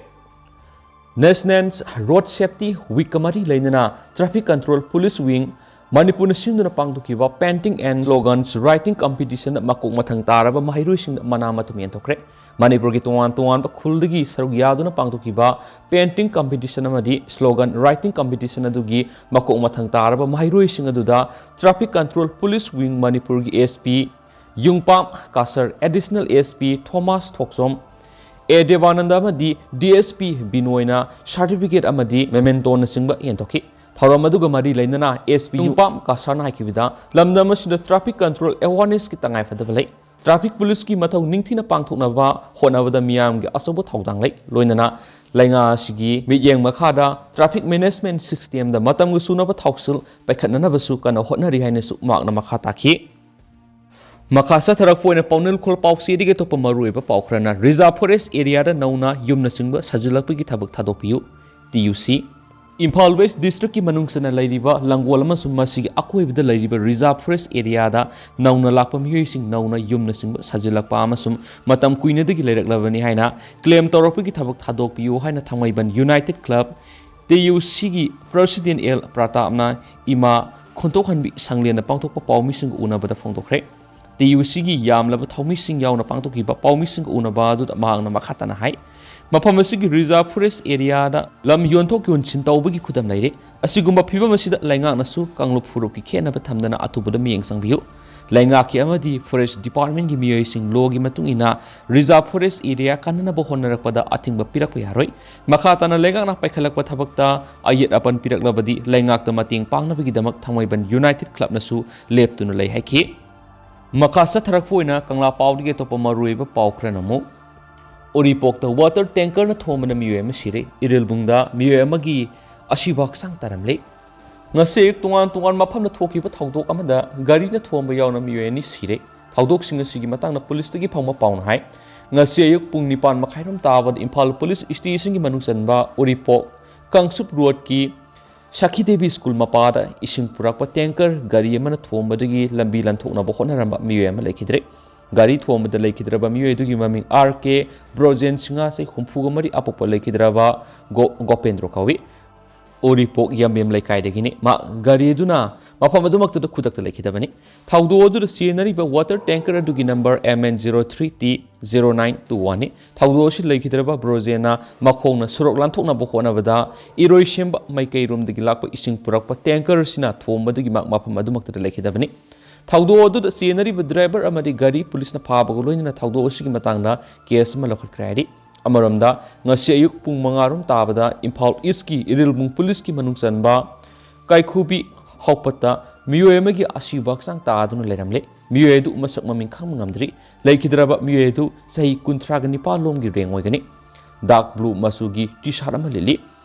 National Road Safety Weekꯀ ꯃꯔꯤ ꯂꯩꯅꯅ Traffic Control Police Wing ꯃꯅꯤꯄꯨꯔꯅ ꯁꯤꯟꯗꯨꯅ ꯄꯥꯡꯊꯣꯛꯈꯤꯕ painting and slogans writing competitionꯗ ꯃꯀꯣꯛ ꯃꯊꯪ ꯇꯥꯔꯕ ꯃꯍꯩꯔꯣꯏꯁꯤꯡꯗ ꯃꯅꯥ ꯃꯊꯨꯝ ꯌꯦꯟꯊꯣꯛꯈ꯭ꯔꯦ꯫ ꯃꯅꯤꯄꯨꯔꯒꯤ ꯇꯣꯉꯥꯟ ꯇꯣꯉꯥꯟꯕ ꯈꯨꯜꯗꯒꯤ ꯁꯔꯨꯛ ꯌꯥꯗꯨꯅ ꯄꯥꯡꯊꯣꯛꯈꯤꯕ painting competition ꯑꯃꯗꯤ slogan writing competition ꯑꯗꯨꯒꯤ ꯃꯀꯣꯛ ꯃꯊꯪ ꯇꯥꯔꯕ ꯃꯍꯩꯔꯣꯏꯁꯤꯡ ꯑꯗꯨꯗ Traffic Control Police Wing ꯃꯅꯤꯄꯨꯔꯒꯤ SP ꯌꯨꯝꯄꯥꯝ ꯀꯥꯁꯔ, Additional SP ꯊꯣꯃꯥꯁ ꯊꯣꯛꯆꯣꯝ, ꯑꯦ ꯗꯦꯕꯥꯅꯟꯗ ꯑꯃꯗꯤ DSP ꯕꯤꯅꯣꯏꯅ certificate ꯑꯃꯗꯤ mementoꯅꯆꯤꯡꯕ ꯌꯦꯟꯊꯣꯛꯈꯤ꯫ ꯊꯧꯔꯝ ꯑꯗꯨꯒ ꯃꯔꯤ ꯂꯩꯅꯅ SP ꯌꯨꯝꯄꯥꯝ ꯀꯥꯁꯔꯅ ꯍꯥꯏꯈꯤꯕꯗ, ꯂꯝꯗꯝ ꯑꯁꯤꯗ traffic control awarenessꯀꯤ ꯇꯉꯥꯏꯐꯗꯕ ꯂꯩ꯫ Traffic policeꯀꯤ ꯃꯊꯧ ꯅꯤꯡꯊꯤꯅ ꯄꯥꯡꯊꯣꯛꯅꯕ ꯍꯣꯠꯅꯕꯗ ꯃꯤꯌꯥꯝꯒꯤ ꯑꯆꯧꯕ ꯊꯧꯗꯥꯡ ꯂꯩ꯫ ꯂꯣꯏꯅꯅ ꯂꯩꯉꯥꯛ ꯑꯁꯤꯒꯤ ꯃꯤꯠꯌꯦꯡ ꯃꯈꯥꯗ traffic management systemꯗ ꯃꯇꯝꯒ ꯆꯨꯅꯕ ꯊꯧꯁꯤꯜ ꯄꯥꯏꯈꯠꯅꯅꯕꯁꯨ ꯀꯟꯅ ꯍꯣꯠꯅꯔꯤ ꯍꯥꯏꯅꯁꯨ ꯃꯍꯥꯛꯅ ꯃꯈꯥ ꯇꯥꯈꯤ꯫ ꯃꯈꯥ ꯆꯠꯊꯔꯛꯄ ꯑꯣꯏꯅ ꯄꯥꯎꯅꯦꯜ ꯈꯣꯜ ꯄꯥꯎꯆꯦꯗꯒꯤ ꯑꯇꯣꯞꯄ ꯃꯔꯨꯑꯣꯏꯕ ꯄꯥꯎ ꯈꯔꯅ, Reserve Forest areaꯗ ꯅꯧꯅ ꯌꯨꯝꯅꯆꯤꯡꯕ ꯁꯥꯖꯤꯜꯂꯛꯄꯒꯤ ꯊꯕꯛ ꯊꯥꯗꯣꯛꯄꯤꯌꯨ, TUC꯫ ꯏꯝꯐꯥꯜ West districtꯀꯤ ꯃꯅꯨꯡ ꯆꯟꯅ ꯂꯩꯔꯤꯕ ꯂꯪꯒꯣꯜ ꯑꯃꯁꯨꯡ ꯃꯁꯤꯒꯤ ꯑꯀꯣꯏꯕꯗ ꯂꯩꯔꯤꯕ Reserve Forest areaꯗ ꯅꯧꯅ ꯂꯥꯛꯄ ꯃꯤꯑꯣꯏꯁꯤꯡ ꯅꯧꯅ ꯌꯨꯝꯅꯆꯤꯡꯕ ꯁꯥꯖꯤꯜꯂꯛꯄ ꯑꯃꯁꯨꯡ ꯃꯇꯝ ꯀꯨꯏꯅꯗꯒꯤ ꯂꯩꯔꯛꯂꯕꯅꯤ ꯍꯥꯏꯅ claim ꯇꯧꯔꯛꯄꯒꯤ ꯊꯕꯛ ꯊꯥꯗꯣꯛꯄꯤꯌꯨ ꯍꯥꯏꯅ ꯊꯥꯡꯃꯩꯕꯟ United Club, TUCꯒꯤ President ꯑꯦꯜ ꯄ꯭ꯔꯇꯥꯞꯅ ꯏꯃꯥ ꯈꯣꯟꯊꯣꯛꯍꯟꯕꯤ ꯁꯪꯂꯦꯟꯗ ꯄꯥꯡꯊꯣꯛꯄ ꯄꯥꯎꯃꯤꯁꯤꯡꯒ ꯎꯅꯕꯗ ꯐꯣꯡꯗꯣꯛꯈ꯭ꯔꯦ꯫ TUCꯒꯤ ꯌꯥꯝꯂꯕ ꯊꯧꯃꯤꯁꯤꯡ ꯌꯥꯎꯅ ꯄꯥꯡꯊꯣꯛꯈꯤꯕ ꯄꯥꯎꯃꯤꯁꯤꯡꯒ ꯎꯅꯕ ꯑꯗꯨꯗ ꯃꯍꯥꯛꯅ ꯃꯈꯥ ꯇꯥꯅ ꯍꯥꯏ, ꯃꯐꯝ ꯑꯁꯤꯒꯤ Reserve Forest areaꯗ ꯂꯝ ꯌꯣꯟꯊꯣꯛ ꯌꯣꯟꯁꯤꯟ ꯇꯧꯕꯒꯤ ꯈꯨꯗꯝ ꯂꯩꯔꯦ꯫ ꯑꯁꯤꯒꯨꯝꯕ ꯐꯤꯕꯝ ꯑꯁꯤꯗ ꯂꯩꯉꯥꯛꯅꯁꯨ ꯀꯥꯡꯂꯨꯞ ꯐꯨꯔꯨꯞꯀꯤ ꯈꯦꯠꯅꯕ ꯊꯝꯗꯅ ꯑꯊꯨꯕꯗ ꯃꯤꯠꯌꯦꯡ ꯆꯪꯕꯤꯌꯨ꯫ ꯂꯩꯉꯥꯛꯀꯤ ꯑꯃꯗꯤ Forest Departmentꯀꯤ ꯃꯤꯑꯣꯏꯁꯤꯡ lawꯒꯤ ꯃꯇꯨꯡ ꯏꯟꯅ Reserve Forest area ꯀꯟꯅꯅꯕ ꯍꯣꯠꯅꯔꯛꯄꯗ ꯑꯊꯤꯡꯕ ꯄꯤꯔꯛꯄ ꯌꯥꯔꯣꯏ꯫ ꯃꯈꯥ ꯇꯥꯅ ꯂꯩꯉꯥꯛꯅ ꯄꯥꯏꯈꯠꯂꯛꯄ ꯊꯕꯛꯇ ꯑꯌꯦꯠ ꯑꯄꯟ ꯄꯤꯔꯛꯂꯕꯗꯤ ꯂꯩꯉꯥꯛꯇ ꯃꯇꯦꯡ ꯄꯥꯡꯅꯕꯒꯤꯗꯃꯛ ꯊꯥꯡꯃꯩꯕꯟ United Clubꯅꯁꯨ ꯂꯦꯞꯇꯨꯅ ꯂꯩ ꯍꯥꯏꯈꯤ꯫ ꯃꯈꯥ ꯆꯠꯊꯔꯛꯄ ꯑꯣꯏꯅ ꯀꯪꯂꯥ ꯄꯥꯎꯗꯒꯤ ꯑꯇꯣꯞꯄ ꯃꯔꯨꯑꯣꯏꯕ ꯄꯥꯎ ꯈꯔꯅ ꯑꯃꯨꯛ, ꯎꯔꯤꯄꯣꯛꯇ water tankerꯅ ꯊꯣꯝꯕꯅ ꯃꯤꯑꯣꯏ ꯑꯃ ꯁꯤꯔꯦ꯫ ꯏꯔꯤꯜꯕꯨꯡꯗ ꯃꯤꯑꯣꯏ ꯑꯃꯒꯤ ꯑꯁꯤꯕ ꯍꯛꯆꯥꯡ ꯇꯥꯔꯝꯂꯦ꯫ ꯉꯁꯤ ꯑꯌꯨꯛ ꯇꯣꯉꯥꯟ ꯇꯣꯉꯥꯟꯕ ꯃꯐꯝꯗ ꯊꯣꯛꯈꯤꯕ ꯊꯧꯗꯣꯛ ꯑꯃꯗ ꯒꯥꯔꯤꯅ ꯊꯣꯝꯕ ꯌꯥꯎꯅ ꯃꯤꯑꯣꯏ ꯑꯅꯤ ꯁꯤꯔꯦ꯫ ꯊꯧꯗꯣꯛꯁꯤꯡ ꯑꯁꯤꯒꯤ ꯃꯇꯥꯡꯗ ꯄꯨꯂꯤꯁꯇꯒꯤ ꯐꯪꯕ ꯄꯥꯎꯅ ꯍꯥꯏ, ꯉꯁꯤ ꯑꯌꯨꯛ ꯄꯨꯡ ꯅꯤꯄꯥꯟ ꯃꯈꯥꯏꯔꯣꯝ ꯇꯥꯕꯗ ꯏꯝꯐꯥꯜ ꯄꯨꯂꯤꯁ ꯁ꯭ꯇꯦꯁꯟꯒꯤ ꯃꯅꯨꯡ ꯆꯟꯕ ꯎꯔꯤꯄꯣꯛ ꯀꯥꯡꯆꯨꯞ ꯔꯣꯗꯀꯤ ꯁꯈꯤ ꯗꯦꯕꯤ ꯁ꯭ꯀꯨꯜ ꯃꯄꯥꯗ ꯏꯁꯤꯡ ꯄꯨꯔꯛꯄ tanker ꯒꯥꯔꯤ ꯑꯃꯅ ꯊꯣꯝꯕꯗꯒꯤ ꯂꯝꯕꯤ ꯂꯟꯊꯣꯛꯅꯕ ꯍꯣꯠꯅꯔꯝꯕ ꯃꯤꯑꯣꯏ ꯑꯃ ꯂꯩꯈꯤꯗ꯭ꯔꯦ꯫ ꯒꯥꯔꯤ ꯊꯣꯝꯕꯗ ꯂꯩꯈꯤꯗ꯭ꯔꯕ ꯃꯤꯑꯣꯏ ꯑꯗꯨꯒꯤ ꯃꯃꯤꯡ ꯑꯥꯔ ꯀꯦ ꯕ꯭ꯔꯣꯖꯦꯟ, ꯁꯤꯡꯉꯥ, ꯆꯍꯤ ꯍꯨꯝꯐꯨꯒ ꯃꯔꯤ, ꯑꯄꯣꯛꯄ ꯂꯩꯈꯤꯗ꯭ꯔꯕ ꯒꯣ-, ꯒꯣꯄꯦꯟꯗ꯭ꯔꯣ ꯀꯧꯏ꯫ ꯎꯔꯤꯄꯣꯛ ꯌꯥꯝꯕꯦꯝ ꯂꯩꯀꯥꯏꯗꯒꯤꯅꯤ꯫ ꯃꯍꯥꯛ ꯒꯥꯔꯤ ꯑꯗꯨꯅ ꯃꯐꯝ ꯑꯗꯨꯃꯛꯇꯗ ꯈꯨꯗꯛꯇ ꯂꯩꯈꯤꯗꯕꯅꯤ꯫ ꯊꯧꯗꯣꯛ ꯑꯗꯨꯗ ꯆꯦꯟꯅꯔꯤꯕ water tanker ꯑꯗꯨꯒꯤ number M N zero three T zero nine two one ꯅꯤ꯫ ꯊꯧꯗꯣꯛ ꯑꯁꯤ ꯂꯩꯈꯤꯗ꯭ꯔꯕ ꯕ꯭ꯔꯣꯖꯦꯟꯅ ꯃꯈꯣꯡꯅ ꯁꯣꯔꯣꯛ ꯂꯥꯟꯊꯣꯛꯅꯕ ꯍꯣꯠꯅꯕꯗ ꯏꯔꯣꯏꯁꯦꯝꯕ ꯃꯥꯏꯀꯩꯔꯣꯝꯗꯒꯤ ꯂꯥꯛꯄ ꯏꯁꯤꯡ ꯄꯨꯔꯛꯄ tanker ꯑꯁꯤꯅ ꯊꯣꯝꯕꯗꯒꯤ ꯃꯍꯥꯛ ꯃꯐꯝ ꯑꯗꯨꯃꯛꯇꯗ ꯂꯩꯈꯤꯗꯕꯅꯤ꯫ ꯊꯧꯗꯣꯛ ꯑꯗꯨꯗ ꯆꯦꯟꯅꯔꯤꯕ driver ꯑꯃꯗꯤ ꯒꯥꯔꯤ ꯄꯨꯂꯤꯁꯅ ꯐꯥꯕꯒ ꯂꯣꯏꯅꯅ ꯊꯧꯗꯣꯛ ꯑꯁꯤꯒꯤ ꯃꯇꯥꯡꯗ case ꯑꯃ ꯂꯧꯈꯠꯈ꯭ꯔꯦ ꯍꯥꯏꯔꯤ꯫ ꯑꯃꯔꯣꯝꯗ, ꯉꯁꯤ ꯑꯌꯨꯛ ꯄꯨꯡ ꯃꯉꯥ ꯔꯣꯝ ꯇꯥꯕꯗ ꯏꯝꯐꯥꯜ ꯏꯁꯀꯤ ꯏꯔꯤꯜꯕꯨꯡ ꯄꯨꯂꯤꯁꯀꯤ ꯃꯅꯨꯡ ꯆꯟꯕ ꯀꯥꯏꯈꯨꯕꯤ ꯍꯥꯎꯄꯠꯇ ꯃꯤꯑꯣꯏ ꯑꯃꯒꯤ ꯑꯁꯤꯕ ꯍꯛꯆꯥꯡ ꯇꯥꯗꯨꯅ ꯂꯩꯔꯝꯂꯦ꯫ ꯃꯤꯑꯣꯏ ꯑꯗꯨ ꯃꯁꯛ ꯃꯃꯤꯡ ꯈꯪꯕ ꯉꯝꯗ꯭ꯔꯤ꯫ ꯂꯩꯈꯤꯗ꯭ꯔꯕ ꯃꯤꯑꯣꯏ ꯑꯗꯨ ꯆꯍꯤ ꯀꯨꯟꯊ꯭ꯔꯥꯒ ꯅꯤꯄꯥꯟ ꯂꯣꯝꯒꯤ ꯔꯦꯡ ꯑꯣꯏꯒꯅꯤ꯫ Dark blue ꯃꯆꯨꯒꯤ T-shirt ꯑꯃ ꯂꯤꯠꯂꯤ꯫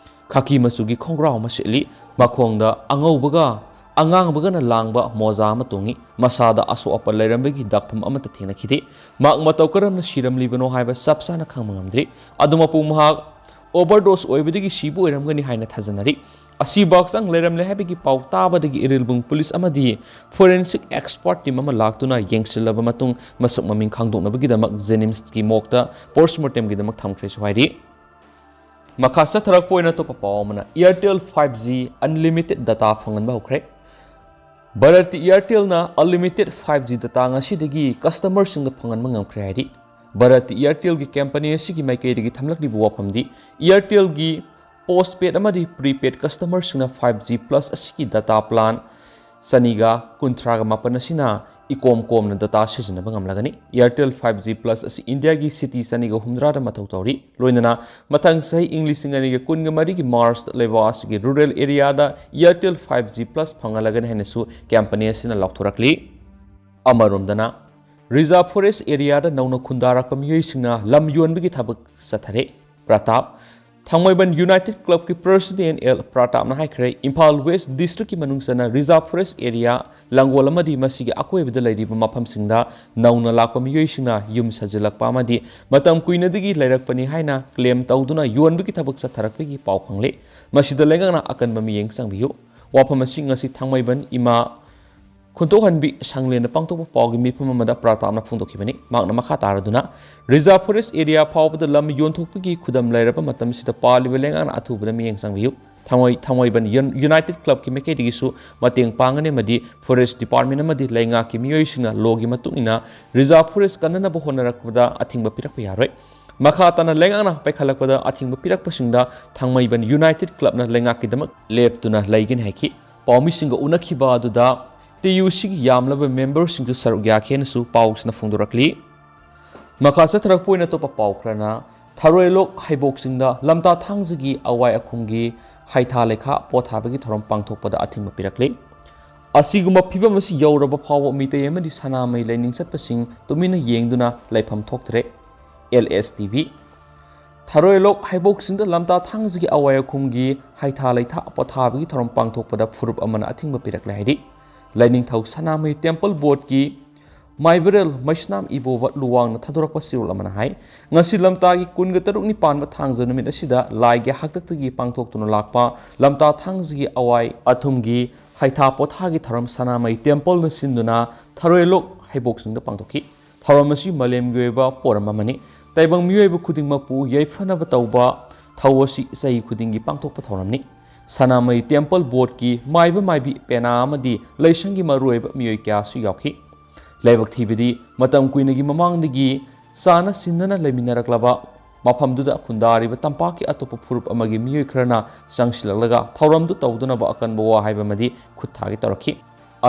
ꯈꯥꯀꯤ ꯃꯆꯨꯒꯤ ꯈꯣꯡꯒ꯭ꯔꯥꯎ ꯑꯃ ꯁꯦꯠꯂꯤ꯫ ꯃꯈꯣꯡꯗ ꯑꯉꯧꯕꯒ ꯑꯉꯥꯡꯕꯒꯅ ꯂꯥꯡꯕ ꯃꯣꯖꯥ ꯑꯃ ꯇꯣꯡꯉꯤ꯫ ꯃꯁꯥꯗ ꯑꯁꯣꯛ ꯑꯄꯟ ꯂꯩꯔꯝꯕꯒꯤ ꯗꯥꯛꯐꯝ ꯑꯃꯠꯇ ꯊꯦꯡꯅꯈꯤꯗꯦ꯫ ꯃꯍꯥꯛ ꯃꯇꯧ ꯀꯔꯝꯅ ꯁꯤꯔꯝꯂꯤꯕꯅꯣ ꯍꯥꯏꯕ ꯆꯞ ꯆꯥꯅ ꯈꯪꯕ ꯉꯝꯗ꯭ꯔꯤ꯫ ꯑꯗꯨ ꯃꯄꯨꯡ ꯃꯍꯥꯛ overdose ꯑꯣꯏꯕꯗꯒꯤ ꯁꯤꯕ ꯑꯣꯏꯔꯝꯒꯅꯤ ꯍꯥꯏꯅ ꯊꯥꯖꯅꯔꯤ꯫ ꯑꯁꯤꯕ ꯍꯛꯆꯥꯡ ꯂꯩꯔꯝꯂꯦ ꯍꯥꯏꯕꯒꯤ ꯄꯥꯎ ꯇꯥꯕꯗꯒꯤ ꯏꯔꯤꯜꯕꯨꯡ ꯄꯨꯂꯤꯁ ꯑꯃꯗꯤ forensic expert team ꯑꯃ ꯂꯥꯛꯇꯨꯅ ꯌꯦꯡꯁꯤꯜꯂꯕ ꯃꯇꯨꯡ ꯃꯁꯛ ꯃꯃꯤꯡ ꯈꯪꯗꯣꯛꯅꯕꯒꯤꯗꯃꯛ JNIMSꯀꯤ morgueꯇ postmortemꯒꯤꯗꯃꯛ ꯊꯝꯈ꯭ꯔꯦꯁꯨ ꯍꯥꯏꯔꯤ꯫ ꯃꯈꯥ ꯆꯠꯊꯔꯛꯄ ꯑꯣꯏꯅ ꯑꯇꯣꯞꯄ ꯄꯥꯎ ꯑꯃꯅ, Airtel five G unlimited data ꯐꯪꯍꯟꯕ ꯍꯧꯈ꯭ꯔꯦ꯫ ꯚꯥꯔꯠꯇꯤ Airtelꯅ unlimited five G data ꯉꯁꯤꯗꯒꯤ customerꯁꯤꯡꯗ ꯐꯪꯍꯟꯕ ꯉꯝꯈ꯭ꯔꯦ ꯍꯥꯏꯔꯤ꯫ ꯚꯥꯔꯠꯇꯤ Airtelꯒꯤ company ꯑꯁꯤꯒꯤ ꯃꯥꯏꯀꯩꯗꯒꯤ ꯊꯝꯂꯛꯂꯤꯕ ꯋꯥꯐꯝꯗꯤ, Airtelꯒꯤ postpaid ꯑꯃꯗꯤ prepaid customerꯁꯤꯡꯅ five G plus ꯑꯁꯤꯒꯤ data plan ꯆꯅꯤꯒ ꯀꯨꯟꯊ꯭ꯔꯥꯒ ꯃꯥꯄꯟ ꯑꯁꯤꯅ ꯏꯀꯣꯝ ꯀꯣꯝꯅ data ꯁꯤꯖꯤꯟꯅꯕ ꯉꯝꯂꯒꯅꯤ꯫ Airtel five G plus ꯑꯁꯤ ꯏꯟꯗꯤꯌꯥꯒꯤ city ꯆꯅꯤꯒ ꯍꯨꯝꯗ꯭ꯔꯥꯗ ꯃꯊꯧ ꯇꯧꯔꯤ꯫ ꯂꯣꯏꯅꯅ ꯃꯊꯪ ꯆꯍꯤ ꯏꯪ ꯂꯤꯁꯤꯡ ꯑꯅꯤꯒ ꯀꯨꯟꯒ ꯃꯔꯤꯒꯤ Marchꯇ ꯂꯩꯕꯥꯛ ꯑꯁꯤꯒꯤ rural areaꯗ Airtel five G plus ꯐꯪꯍꯜꯂꯒꯅꯤ ꯍꯥꯏꯅꯁꯨ company ꯑꯁꯤꯅ ꯂꯥꯎꯊꯣꯔꯛꯂꯤ꯫ ꯑꯃꯔꯣꯝꯗꯅ, ꯔꯤꯖꯥꯔꯚ ꯐꯣꯔꯦꯁ ꯑꯦꯔꯤꯌꯥꯗ ꯅꯧꯅ ꯈꯨꯟꯗꯥꯔꯛꯄ ꯃꯤꯑꯣꯏꯁꯤꯡꯅ ꯂꯝ ꯌꯣꯟꯕꯒꯤ ꯊꯕꯛ ꯆꯠꯊꯔꯦ꯫ ꯄ꯭ꯔꯇꯥꯞ, ꯊꯥꯡꯃꯩꯕꯟ ꯌꯨꯅꯥꯏꯇꯦꯗ ꯀ꯭ꯂꯕꯀꯤ ꯄ꯭ꯔꯁꯤꯗꯦꯟ ꯑꯦꯜ ꯄ꯭ꯔꯇꯥꯞꯅ ꯍꯥꯏꯈ꯭ꯔꯦ, ꯏꯝꯐꯥꯜ ꯋꯦꯁ ꯗꯤꯁꯇ꯭ꯔꯤꯛꯀꯤ ꯃꯅꯨꯡ ꯆꯟꯅ ꯔꯤꯖꯥꯔꯚ ꯐꯣꯔꯦꯁ ꯑꯦꯔꯤꯌꯥ, ꯂꯥꯡꯒꯣꯜ ꯑꯃꯗꯤ ꯃꯁꯤꯒꯤ ꯑꯀꯣꯏꯕꯗ ꯂꯩꯔꯤꯕ ꯃꯐꯝꯁꯤꯡꯗ ꯅꯧꯅ ꯂꯥꯛꯄ ꯃꯤꯑꯣꯏꯁꯤꯡꯅ ꯌꯨꯝ ꯁꯥꯖꯤꯜꯂꯛꯄ ꯑꯃꯗꯤ ꯃꯇꯝ ꯀꯨꯏꯅꯗꯒꯤ ꯂꯩꯔꯛꯄꯅꯤ ꯍꯥꯏꯅ ꯀ꯭ꯂꯦꯝ ꯇꯧꯗꯨꯅ ꯌꯣꯟꯕꯒꯤ ꯊꯕꯛ ꯆꯠꯊꯔꯛꯄꯒꯤ ꯄꯥꯎ ꯐꯪꯂꯦ꯫ ꯃꯁꯤꯗ ꯂꯩꯉꯥꯛꯅ ꯑꯀꯟꯕ ꯃꯤꯠꯌꯦꯡ ꯆꯪꯕꯤꯌꯨ꯫ ꯋꯥꯐꯝ ꯑꯁꯤ ꯉꯁꯤ ꯊꯥꯡꯃꯩꯕꯟ ꯏꯃꯥ ꯈꯨꯟꯇꯣꯛꯍꯟꯕꯤ ꯁꯪꯂꯦꯟꯗ ꯄꯥꯡꯊꯣꯛꯄ ꯄꯥꯎꯒꯤ ꯃꯤꯐꯝ ꯑꯃꯗ ꯄ꯭ꯔꯇꯥꯞꯅ ꯐꯣꯡꯗꯣꯛꯈꯤꯕꯅꯤ꯫ ꯃꯍꯥꯛꯅ ꯃꯈꯥ ꯇꯥꯔꯗꯨꯅ, ꯔꯤꯖꯥꯔꯚ ꯐꯣꯔꯦꯁ ꯑꯦꯔꯤꯌꯥ ꯐꯥꯎꯕꯗ ꯂꯝ ꯌꯣꯟꯊꯣꯛꯄꯒꯤ ꯈꯨꯗꯝ ꯂꯩꯔꯕ ꯃꯇꯝꯁꯤꯗ ꯄꯥꯜꯂꯤꯕ ꯂꯩꯉꯥꯛꯅ ꯑꯊꯨꯕꯗ ꯃꯤꯠꯌꯦꯡ ꯆꯪꯕꯤꯌꯨ꯫ ꯊꯥꯡꯃꯩ-, ꯊꯥꯡꯃꯩꯕꯟ ꯌꯨꯟ-, ꯌꯨꯅꯥꯏꯇꯦꯗ ꯀ꯭ꯂꯕꯀꯤ ꯃꯥꯏꯀꯩꯗꯒꯤꯁꯨ ꯃꯇꯦꯡ ꯄꯥꯡꯒꯅꯤ ꯑꯃꯗꯤ ꯐꯣꯔꯦꯁ ꯗꯤꯄꯥꯔꯠꯃꯦꯟ ꯑꯃꯗꯤ ꯂꯩꯉꯥꯛꯀꯤ ꯃꯤꯑꯣꯏꯁꯤꯡꯅ ꯂꯣꯒꯤ ꯃꯇꯨꯡ ꯏꯟꯅ ꯔꯤꯖꯥꯔꯚ ꯐꯣꯔꯦꯁ ꯀꯟꯅꯅꯕ ꯍꯣꯠꯅꯔꯛꯄꯗ ꯑꯊꯤꯡꯕ ꯄꯤꯔꯛꯄ ꯌꯥꯔꯣꯏ꯫ ꯃꯈꯥ ꯇꯥꯅ ꯂꯩꯉꯥꯛꯅ ꯄꯥꯏꯈꯠꯂꯛꯄꯗ ꯑꯊꯤꯡꯕ ꯄꯤꯔꯛꯄꯁꯤꯡꯗ ꯊꯥꯡꯃꯩꯕꯟ ꯌꯨꯅꯥꯏꯇꯦꯗ ꯀ꯭ꯂꯕꯅ ꯂꯩꯉꯥꯛꯀꯤꯗꯃꯛ ꯂꯦꯞꯇꯨꯅ ꯂꯩꯒꯅꯤ ꯍꯥꯏꯈꯤ꯫ ꯄꯥꯎꯃꯤꯁꯤꯡꯒ ꯎꯅꯈꯤꯕ ꯑꯗꯨꯗ ꯇꯤ ꯌꯨ ꯁꯤꯒꯤ ꯌꯥꯝꯂꯕ ꯃꯦꯝꯕꯔꯁꯤꯡꯁꯨ ꯁꯔꯨꯛ ꯌꯥꯈꯤ ꯍꯥꯏꯅꯁꯨ ꯄꯥꯎꯁꯤꯅ ꯐꯣꯡꯗꯣꯔꯛꯂꯤ꯫ ꯃꯈꯥ ꯆꯠꯊꯔꯛꯄ ꯑꯣꯏꯅ ꯑꯇꯣꯞꯄ ꯄꯥꯎ ꯈꯔꯅ, ꯊꯔꯣꯏꯂꯣꯛ ꯍꯩꯕꯣꯛꯁꯤꯡꯗ ꯂꯝꯇꯥ ꯊꯥꯡꯖꯒꯤ ꯑꯋꯥꯏ ꯑꯈꯨꯝꯒꯤ ꯍꯩꯊꯥ ꯂꯩꯈꯥ ꯄꯣꯊꯥꯕꯒꯤ ꯊꯧꯔꯝ ꯄꯥꯡꯊꯣꯛꯄꯗ ꯑꯊꯤꯡꯕ ꯄꯤꯔꯛꯂꯤ꯫ ꯑꯁꯤꯒꯨꯝꯕ ꯐꯤꯕꯝ ꯑꯁꯤ ꯌꯧꯔꯕ ꯐꯥꯎꯕ ꯃꯤꯇꯩ ꯑꯃꯗꯤ ꯁꯅꯥꯃꯍꯤ ꯂꯥꯏꯅꯤꯡ ꯆꯠꯄꯁꯤꯡ ꯇꯨꯃꯤꯟꯅ ꯌꯦꯡꯗꯨꯅ ꯂꯩꯐꯝ ꯊꯣꯛꯇ꯭ꯔꯦ꯫ ꯑꯦꯜ ꯑꯦꯁ ꯇꯤ ꯚꯤ꯫ ꯊꯔꯣꯏꯂꯣꯛ ꯍꯩꯕꯣꯛꯁꯤꯡꯗ ꯂꯝꯇꯥ ꯊꯥꯡꯖꯒꯤ ꯑꯋꯥꯏ ꯑꯈꯨꯝꯒꯤ ꯍꯩꯊꯥ ꯂꯩꯊꯥ ꯄꯣꯊꯥꯕꯒꯤ ꯊꯧꯔꯝ ꯄꯥꯡꯊꯣꯛꯄꯗ ꯐꯨꯔꯨꯞ ꯑꯃꯅ ꯑꯊꯤꯡꯕ ꯄꯤꯔꯛꯂꯦ ꯍꯥꯏꯔꯤ꯫ ꯂꯥꯏꯅꯤꯡꯊꯧ ꯁꯅꯥꯃꯍꯤ ꯇꯦꯝꯄꯜ ꯕꯣꯔꯗꯀꯤ ꯃꯥꯏꯕꯔꯦꯜ ꯃꯩꯁꯅꯥꯝ ꯏꯕꯣꯕ ꯂꯨꯋꯥꯡꯅ ꯊꯥꯗꯣꯔꯛꯄ ꯆꯦꯔꯣꯜ ꯑꯃꯅ ꯍꯥꯏ, ꯉꯁꯤ ꯂꯝꯇꯥꯒꯤ ꯀꯨꯟꯒ ꯇꯔꯨꯛꯅꯤ ꯄꯥꯟꯕ ꯊꯥꯡꯖ ꯅꯨꯃꯤꯠ ꯑꯁꯤꯗ ꯂꯥꯏꯒꯤ ꯍꯥꯛꯇꯛꯇꯒꯤ ꯄꯥꯡꯊꯣꯛꯇꯨꯅ ꯂꯥꯛꯄ ꯂꯝꯇꯥ ꯊꯥꯡꯖꯒꯤ ꯑꯋꯥꯏ ꯑꯊꯨꯝꯒꯤ ꯍꯩꯊꯥ ꯄꯣꯊꯥꯒꯤ ꯊꯧꯔꯝ ꯁꯅꯥꯃꯍꯤ ꯇꯦꯝꯄꯜꯅ ꯁꯤꯟꯗꯨꯅ ꯊꯔꯣꯏꯂꯣꯛ ꯍꯩꯕꯣꯛꯁꯤꯡꯗ ꯄꯥꯡꯊꯣꯛꯈꯤ꯫ ꯊꯧꯔꯝ ꯑꯁꯤ ꯃꯥꯂꯦꯝꯒꯤ ꯑꯣꯏꯕ ꯄꯣꯠ ꯑꯃꯅꯤ꯫ ꯇꯥꯏꯕꯪ ꯃꯤꯑꯣꯏꯕ ꯈꯨꯗꯤꯡꯃꯛꯄꯨ ꯌꯥꯏꯐꯅꯕ ꯇꯧꯕ ꯊꯧ ꯑꯁꯤ ꯆꯍꯤ ꯈꯨꯗꯤꯡꯒꯤ ꯄꯥꯡꯊꯣꯛꯄ ꯊꯧꯔꯝꯅꯤ꯫ ꯁꯅꯥꯃꯍꯤ ꯇꯦꯝꯄꯜ ꯕꯣꯔꯗꯀꯤ ꯃꯥꯏꯕ ꯃꯥꯏꯕꯤ, ꯄꯦꯅꯥ ꯑꯃꯗꯤ ꯂꯩꯁꯪꯒꯤ ꯃꯔꯨꯑꯣꯏꯕ ꯃꯤꯑꯣꯏ ꯀꯌꯥꯁꯨ ꯌꯥꯎꯈꯤ꯫ ꯂꯥꯏꯕꯛ ꯊꯤꯕꯗꯤ, ꯃꯇꯝ ꯀꯨꯏꯅꯒꯤ ꯃꯃꯥꯡꯗꯒꯤ ꯆꯥꯅ ꯁꯤꯟꯅꯅ ꯂꯩꯃꯤꯟꯅꯔꯛꯂꯕ ꯃꯐꯝꯗꯨꯗ ꯈꯨꯟꯗꯥꯔꯤꯕ ꯇꯝꯄꯥꯛꯀꯤ ꯑꯇꯣꯞꯄ ꯐꯨꯔꯨꯞ ꯑꯃꯒꯤ ꯃꯤꯑꯣꯏ ꯈꯔꯅ ꯆꯪꯁꯤꯜꯂꯛꯂꯒ ꯊꯧꯔꯝꯗꯨ ꯇꯧꯗꯅꯕ ꯑꯀꯟꯕ ꯋꯥ ꯍꯥꯏꯕ ꯑꯃꯗꯤ ꯈꯨꯠ ꯊꯥꯒꯦ ꯇꯧꯔꯛꯈꯤ꯫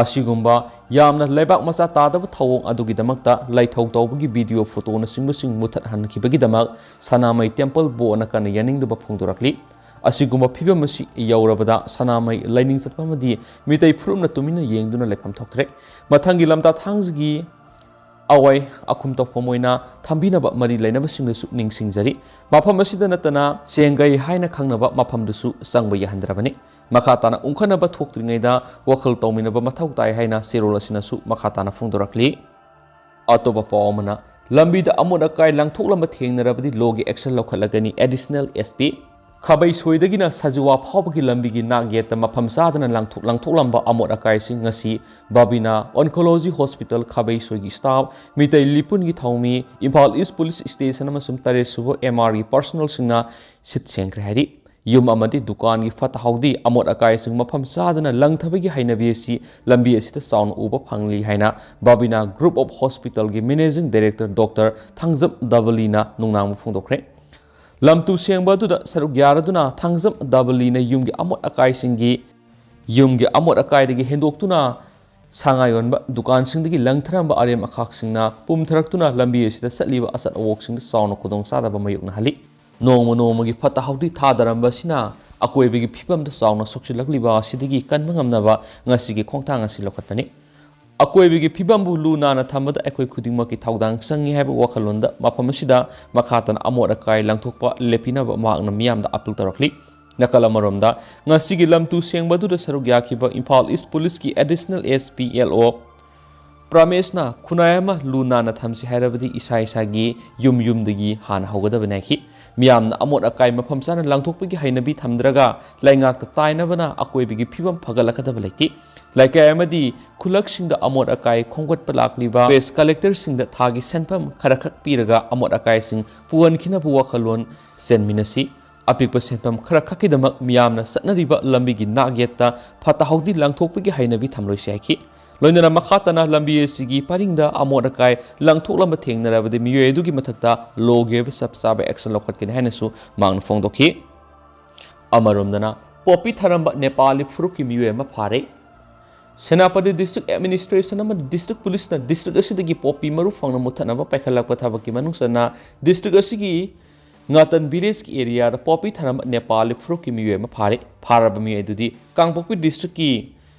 ꯑꯁꯤꯒꯨꯝꯕ ꯌꯥꯝꯅ ꯂꯩꯕꯥꯛ ꯃꯆꯥ ꯇꯥꯗꯕ ꯊꯧꯑꯣꯡ ꯑꯗꯨꯒꯤꯗꯃꯛꯇ ꯂꯥꯏꯊꯧ ꯇꯧꯕꯒꯤ ꯚꯤꯗꯤꯑꯣ ꯐꯣꯇꯣꯅꯆꯤꯡꯕꯁꯤꯡ ꯃꯨꯠꯊꯠꯍꯟꯈꯤꯕꯒꯤꯗꯃꯛ ꯁꯅꯥꯃꯍꯤ ꯇꯦꯝꯄꯜ ꯕꯣꯔꯗꯅ ꯀꯟꯅ ꯌꯥꯅꯤꯡꯗꯕ ꯐꯣꯡꯗꯣꯔꯛꯂꯤ꯫ ꯑꯁꯤꯒꯨꯝꯕ ꯐꯤꯕꯝ ꯑꯁꯤ ꯌꯧꯔꯕꯗ ꯁꯅꯥꯃꯍꯤ ꯂꯥꯏꯅꯤꯡ ꯆꯠꯄ ꯑꯃꯗꯤ ꯃꯤꯇꯩ ꯐꯨꯔꯨꯞꯅ ꯇꯨꯃꯤꯟꯅ ꯌꯦꯡꯗꯨꯅ ꯂꯩꯐꯝ ꯊꯣꯛꯇ꯭ꯔꯦ꯫ ꯃꯊꯪꯒꯤ ꯂꯝꯇꯥ ꯊꯥꯡꯖꯒꯤ ꯑꯋꯥꯏ ꯑꯈꯨꯝ ꯇꯧꯐꯝ ꯑꯣꯏꯅ ꯊꯝꯕꯤꯅꯕ ꯃꯔꯤ ꯂꯩꯅꯕꯁꯤꯡꯗꯁꯨ ꯅꯤꯡꯁꯤꯡꯖꯔꯤ꯫ ꯃꯐꯝ ꯑꯁꯤꯗ ꯅꯠꯇꯅ ꯆꯦꯡꯒꯩ ꯍꯥꯏꯅ ꯈꯪꯅꯕ ꯃꯐꯝꯗꯨꯁꯨ ꯆꯪꯕ ꯌꯥꯍꯟꯗ꯭ꯔꯕꯅꯤ꯫ ꯃꯈꯥ ꯇꯥꯅ ꯎꯪꯈꯠꯅꯕ ꯊꯣꯛꯇ꯭ꯔꯤꯉꯩꯗ ꯋꯥꯈꯜ ꯇꯧꯃꯤꯟꯅꯕ ꯃꯊꯧ ꯇꯥꯏ ꯍꯥꯏꯅ ꯆꯦꯔꯣꯜ ꯑꯁꯤꯅꯁꯨ ꯃꯈꯥ ꯇꯥꯅ ꯐꯣꯡꯗꯣꯔꯛꯂꯤ꯫ ꯑꯇꯣꯞꯄ ꯄꯥꯎ ꯑꯃꯅ, ꯂꯝꯕꯤꯗ ꯑꯃꯣꯠ ꯑꯀꯥꯏ ꯂꯪꯊꯣꯛꯂꯝꯕ ꯊꯦꯡꯅꯔꯕꯗꯤ ꯂꯣꯒꯤ action ꯂꯧꯈꯠꯂꯒꯅꯤ, Additional S P꯫ ꯈꯥꯕꯩ ꯁꯣꯏꯗꯒꯤꯅ ꯁꯖꯤꯋꯥ ꯐꯥꯎꯕꯒꯤ ꯂꯝꯕꯤꯒꯤ ꯅꯥꯛ ꯌꯦꯠꯇ ꯃꯐꯝ ꯆꯥꯗꯅ ꯂꯪꯊꯣꯛ-, ꯂꯪꯊꯣꯛꯂꯝꯕ ꯑꯃꯣꯠ ꯑꯀꯥꯏꯁꯤꯡ ꯉꯁꯤ ꯕꯥꯕꯤꯅꯥ Oncology Hospital ꯈꯥꯕꯩ ꯁꯣꯏꯒꯤ staff, ꯃꯤꯇꯩ ꯂꯤꯄꯨꯟꯒꯤ ꯊꯧꯃꯤ, ꯏꯝꯐꯥꯜ East Police Station ꯑꯃꯁꯨꯡ ꯇꯔꯦꯠ ꯁꯨꯕ M R ꯒꯤ personnelꯁꯤꯡꯅ ꯁꯤꯠ ꯁꯦꯡꯈ꯭ꯔꯦ ꯍꯥꯏꯔꯤ꯫ ꯌꯨꯝ ꯑꯃꯗꯤ ꯗꯨꯀꯥꯟꯒꯤ ꯐꯠꯇ ꯍꯥꯎꯗꯤ ꯑꯃꯣꯠ ꯑꯀꯥꯏꯁꯤꯡ ꯃꯐꯝ ꯆꯥꯗꯅ ꯂꯪꯊꯕꯒꯤ ꯍꯩꯅꯕꯤ ꯑꯁꯤ ꯂꯝꯕꯤ ꯑꯁꯤꯗ ꯆꯥꯎꯅ ꯎꯕ ꯐꯪꯂꯤ ꯍꯥꯏꯅ ꯕꯥꯕꯤꯅꯥ Group of Hospitalꯒꯤ Managing Director Doctor Thangjam ꯗꯕꯂꯤꯅ ꯅꯨꯡꯅꯥꯡꯕ ꯐꯣꯡꯗꯣꯛꯈ꯭ꯔꯦ꯫ ꯂꯝꯇꯨ ꯁꯦꯡꯕ ꯑꯗꯨꯗ ꯁꯔꯨꯛ ꯌꯥꯔꯗꯨꯅ ꯊꯥꯡꯖꯝ ꯗꯕꯂꯤꯅ ꯌꯨꯝꯒꯤ ꯑꯃꯣꯠ ꯑꯀꯥꯏꯁꯤꯡꯒꯤ, ꯌꯨꯝꯒꯤ ꯑꯃꯣꯠ ꯑꯀꯥꯏꯗꯒꯤ ꯍꯦꯟꯗꯣꯛꯇꯨꯅ ꯁꯥ ꯉꯥ ꯌꯣꯟꯕ ꯗꯨꯀꯥꯟꯁꯤꯡꯗꯒꯤ ꯂꯪꯊꯔꯝꯕ ꯑꯔꯦꯝ ꯑꯈꯥꯛꯁꯤꯡꯅ ꯄꯨꯝꯊꯔꯛꯇꯨꯅ ꯂꯝꯕꯤ ꯑꯁꯤꯗ ꯆꯠꯂꯤꯕ ꯑꯆꯠ ꯑꯋꯣꯛꯁꯤꯡꯗ ꯆꯥꯎꯅ ꯈꯨꯗꯣꯡꯆꯥꯗꯕ ꯃꯥꯌꯣꯛꯅꯍꯜꯂꯤ꯫ ꯅꯣꯡꯃ ꯅꯣꯡꯃꯒꯤ ꯐꯠꯇ ꯍꯥꯎꯗꯤ ꯊꯥꯗꯔꯝꯕ ꯑꯁꯤꯅ ꯑꯀꯣꯏꯕꯒꯤ ꯐꯤꯕꯝꯗ ꯆꯥꯎꯅ ꯁꯣꯛꯆꯤꯜꯂꯛꯂꯤꯕ ꯑꯁꯤꯗꯒꯤ ꯀꯟꯕ ꯉꯝꯅꯕ ꯉꯁꯤꯒꯤ ꯈꯣꯡꯊꯥꯡ ꯑꯁꯤ ꯂꯧꯈꯠꯄꯅꯤ꯫ ꯑꯀꯣꯏꯕꯒꯤ ꯐꯤꯕꯝꯕꯨ ꯂꯨ ꯅꯥꯟꯅ ꯊꯝꯕꯗ ꯑꯩꯈꯣꯏ ꯈꯨꯗꯤꯡꯃꯛꯀꯤ ꯊꯧꯗꯥꯡ ꯆꯪꯏ ꯍꯥꯏꯕ ꯋꯥꯈꯜꯂꯣꯟꯗ ꯃꯐꯝ ꯑꯁꯤꯗ ꯃꯈꯥ ꯇꯥꯅ ꯑꯃꯣꯠ ꯑꯀꯥꯏ ꯂꯪꯊꯣꯛꯄ ꯂꯦꯞꯄꯤꯅꯕ ꯃꯍꯥꯛꯅ ꯃꯤꯌꯥꯝꯗ appeal ꯇꯧꯔꯛꯂꯤ꯫ ꯅꯥꯀꯜ ꯑꯃꯔꯣꯝꯗ, ꯉꯁꯤꯒꯤ ꯂꯝꯇꯨ ꯁꯦꯡꯕ ꯑꯗꯨꯗ ꯁꯔꯨꯛ ꯌꯥꯈꯤꯕ Imphal East Policeꯀꯤ Additional S P L O ꯄ꯭ꯔꯃꯦꯁꯅ ꯈꯨꯟꯅꯥꯏ ꯑꯃ ꯂꯨ ꯅꯥꯟꯅ ꯊꯝꯁꯤ ꯍꯥꯏꯔꯕꯗꯤ ꯏꯁꯥ ꯏꯁꯥꯒꯤ ꯌꯨꯝ ꯌꯨꯝꯗꯒꯤ ꯍꯥꯟꯅ ꯍꯧꯒꯗꯕꯅꯤ ꯍꯥꯏꯈꯤ꯫ ꯃꯤꯌꯥꯝꯅ ꯑꯃꯣꯠ ꯑꯀꯥꯏ ꯃꯐꯝ ꯆꯥꯅ ꯂꯪꯊꯣꯛꯄꯒꯤ ꯍꯩꯅꯕꯤ ꯊꯝꯗ꯭ꯔꯒ ꯂꯩꯉꯥꯛꯇ ꯇꯥꯏꯅꯕꯅ ꯑꯀꯣꯏꯕꯒꯤ ꯐꯤꯕꯝ ꯐꯒꯠꯂꯛꯀꯗꯕ ꯂꯩꯇꯦ꯫ ꯂꯩꯀꯥꯏ ꯑꯃꯗꯤ ꯈꯨꯜꯂꯛꯁꯤꯡꯗ ꯑꯃꯣꯠ ꯑꯀꯥꯏ ꯈꯣꯝꯒꯠꯄ ꯂꯥꯛꯂꯤꯕ waste collectorꯁꯤꯡꯗ ꯊꯥꯒꯤ ꯁꯦꯟꯐꯝ ꯈꯔꯈꯛ ꯄꯤꯔꯒ ꯑꯃꯣꯠ ꯑꯀꯥꯏꯁꯤꯡ ꯄꯨꯍꯟꯈꯤꯅꯕ ꯋꯥꯈꯜꯂꯣꯟ ꯆꯦꯟꯃꯤꯟꯅꯁꯤ꯫ ꯑꯄꯤꯛꯄ ꯁꯦꯟꯐꯝ ꯈꯔꯈꯛꯀꯤꯗꯃꯛ ꯃꯤꯌꯥꯝꯅ ꯆꯠꯅꯔꯤꯕ ꯂꯝꯕꯤꯒꯤ ꯅꯥꯛ ꯌꯦꯠꯇ ꯐꯠꯇ ꯍꯥꯎꯗꯤ ꯂꯪꯊꯣꯛꯄꯒꯤ ꯍꯩꯅꯕꯤ ꯊꯝꯂꯣꯏꯁꯤ ꯍꯥꯏꯈꯤ꯫ ꯂꯣꯏꯅꯅ ꯃꯈꯥ ꯇꯥꯅ ꯂꯝꯕꯤ ꯑꯁꯤꯒꯤ ꯄꯔꯤꯡꯗ ꯑꯃꯣꯠ ꯑꯀꯥꯏ ꯂꯪꯊꯣꯛꯂꯝꯕ ꯊꯦꯡꯅꯔꯕꯗꯤ ꯃꯤꯑꯣꯏ ꯑꯗꯨꯒꯤ ꯃꯊꯛꯇ ꯂꯣꯒꯤ ꯑꯣꯏꯕ ꯆꯞ ꯆꯥꯕ action ꯂꯧꯈꯠꯀꯅꯤ ꯍꯥꯏꯅꯁꯨ ꯃꯍꯥꯛꯅ ꯐꯣꯡꯗꯣꯛꯈꯤ꯫ ꯑꯃꯔꯣꯝꯗꯅ, ꯄꯣꯄꯤ ꯊꯥꯔꯝꯕ ꯅꯦꯄꯥꯂꯤ ꯐꯨꯔꯨꯞꯀꯤ ꯃꯤꯑꯣꯏ ꯑꯃ ꯐꯥꯔꯦ꯫ ꯁꯦꯅꯥꯄꯇꯤ district administration ꯑꯃꯗꯤ district policeꯅ district ꯑꯁꯤꯗꯒꯤ ꯄꯣꯄꯤ ꯃꯔꯨ ꯐꯪꯅ ꯃꯨꯠꯊꯠꯅꯕ ꯄꯥꯏꯈꯠꯂꯛꯄ ꯊꯕꯛꯀꯤ ꯃꯅꯨꯡ ꯆꯟꯅ district ꯑꯁꯤꯒꯤ ꯉꯥꯇꯟ ꯚꯤꯂꯦꯖꯀꯤ ꯑꯦꯔꯤꯌꯥꯗ ꯄꯣꯄꯤ ꯊꯥꯔꯝꯕ ꯅꯦꯄꯥꯂꯤ ꯐꯨꯔꯨꯞꯀꯤ ꯃꯤꯑꯣꯏ ꯑꯃ ꯐꯥꯔꯦ꯫ ꯐꯥꯔꯕ ꯃꯤꯑꯣꯏ ꯑꯗꯨꯗꯤ ꯀꯥꯡꯄꯣꯛꯄꯤ ꯗꯤꯁꯇ꯭ꯔꯤꯛꯀꯤ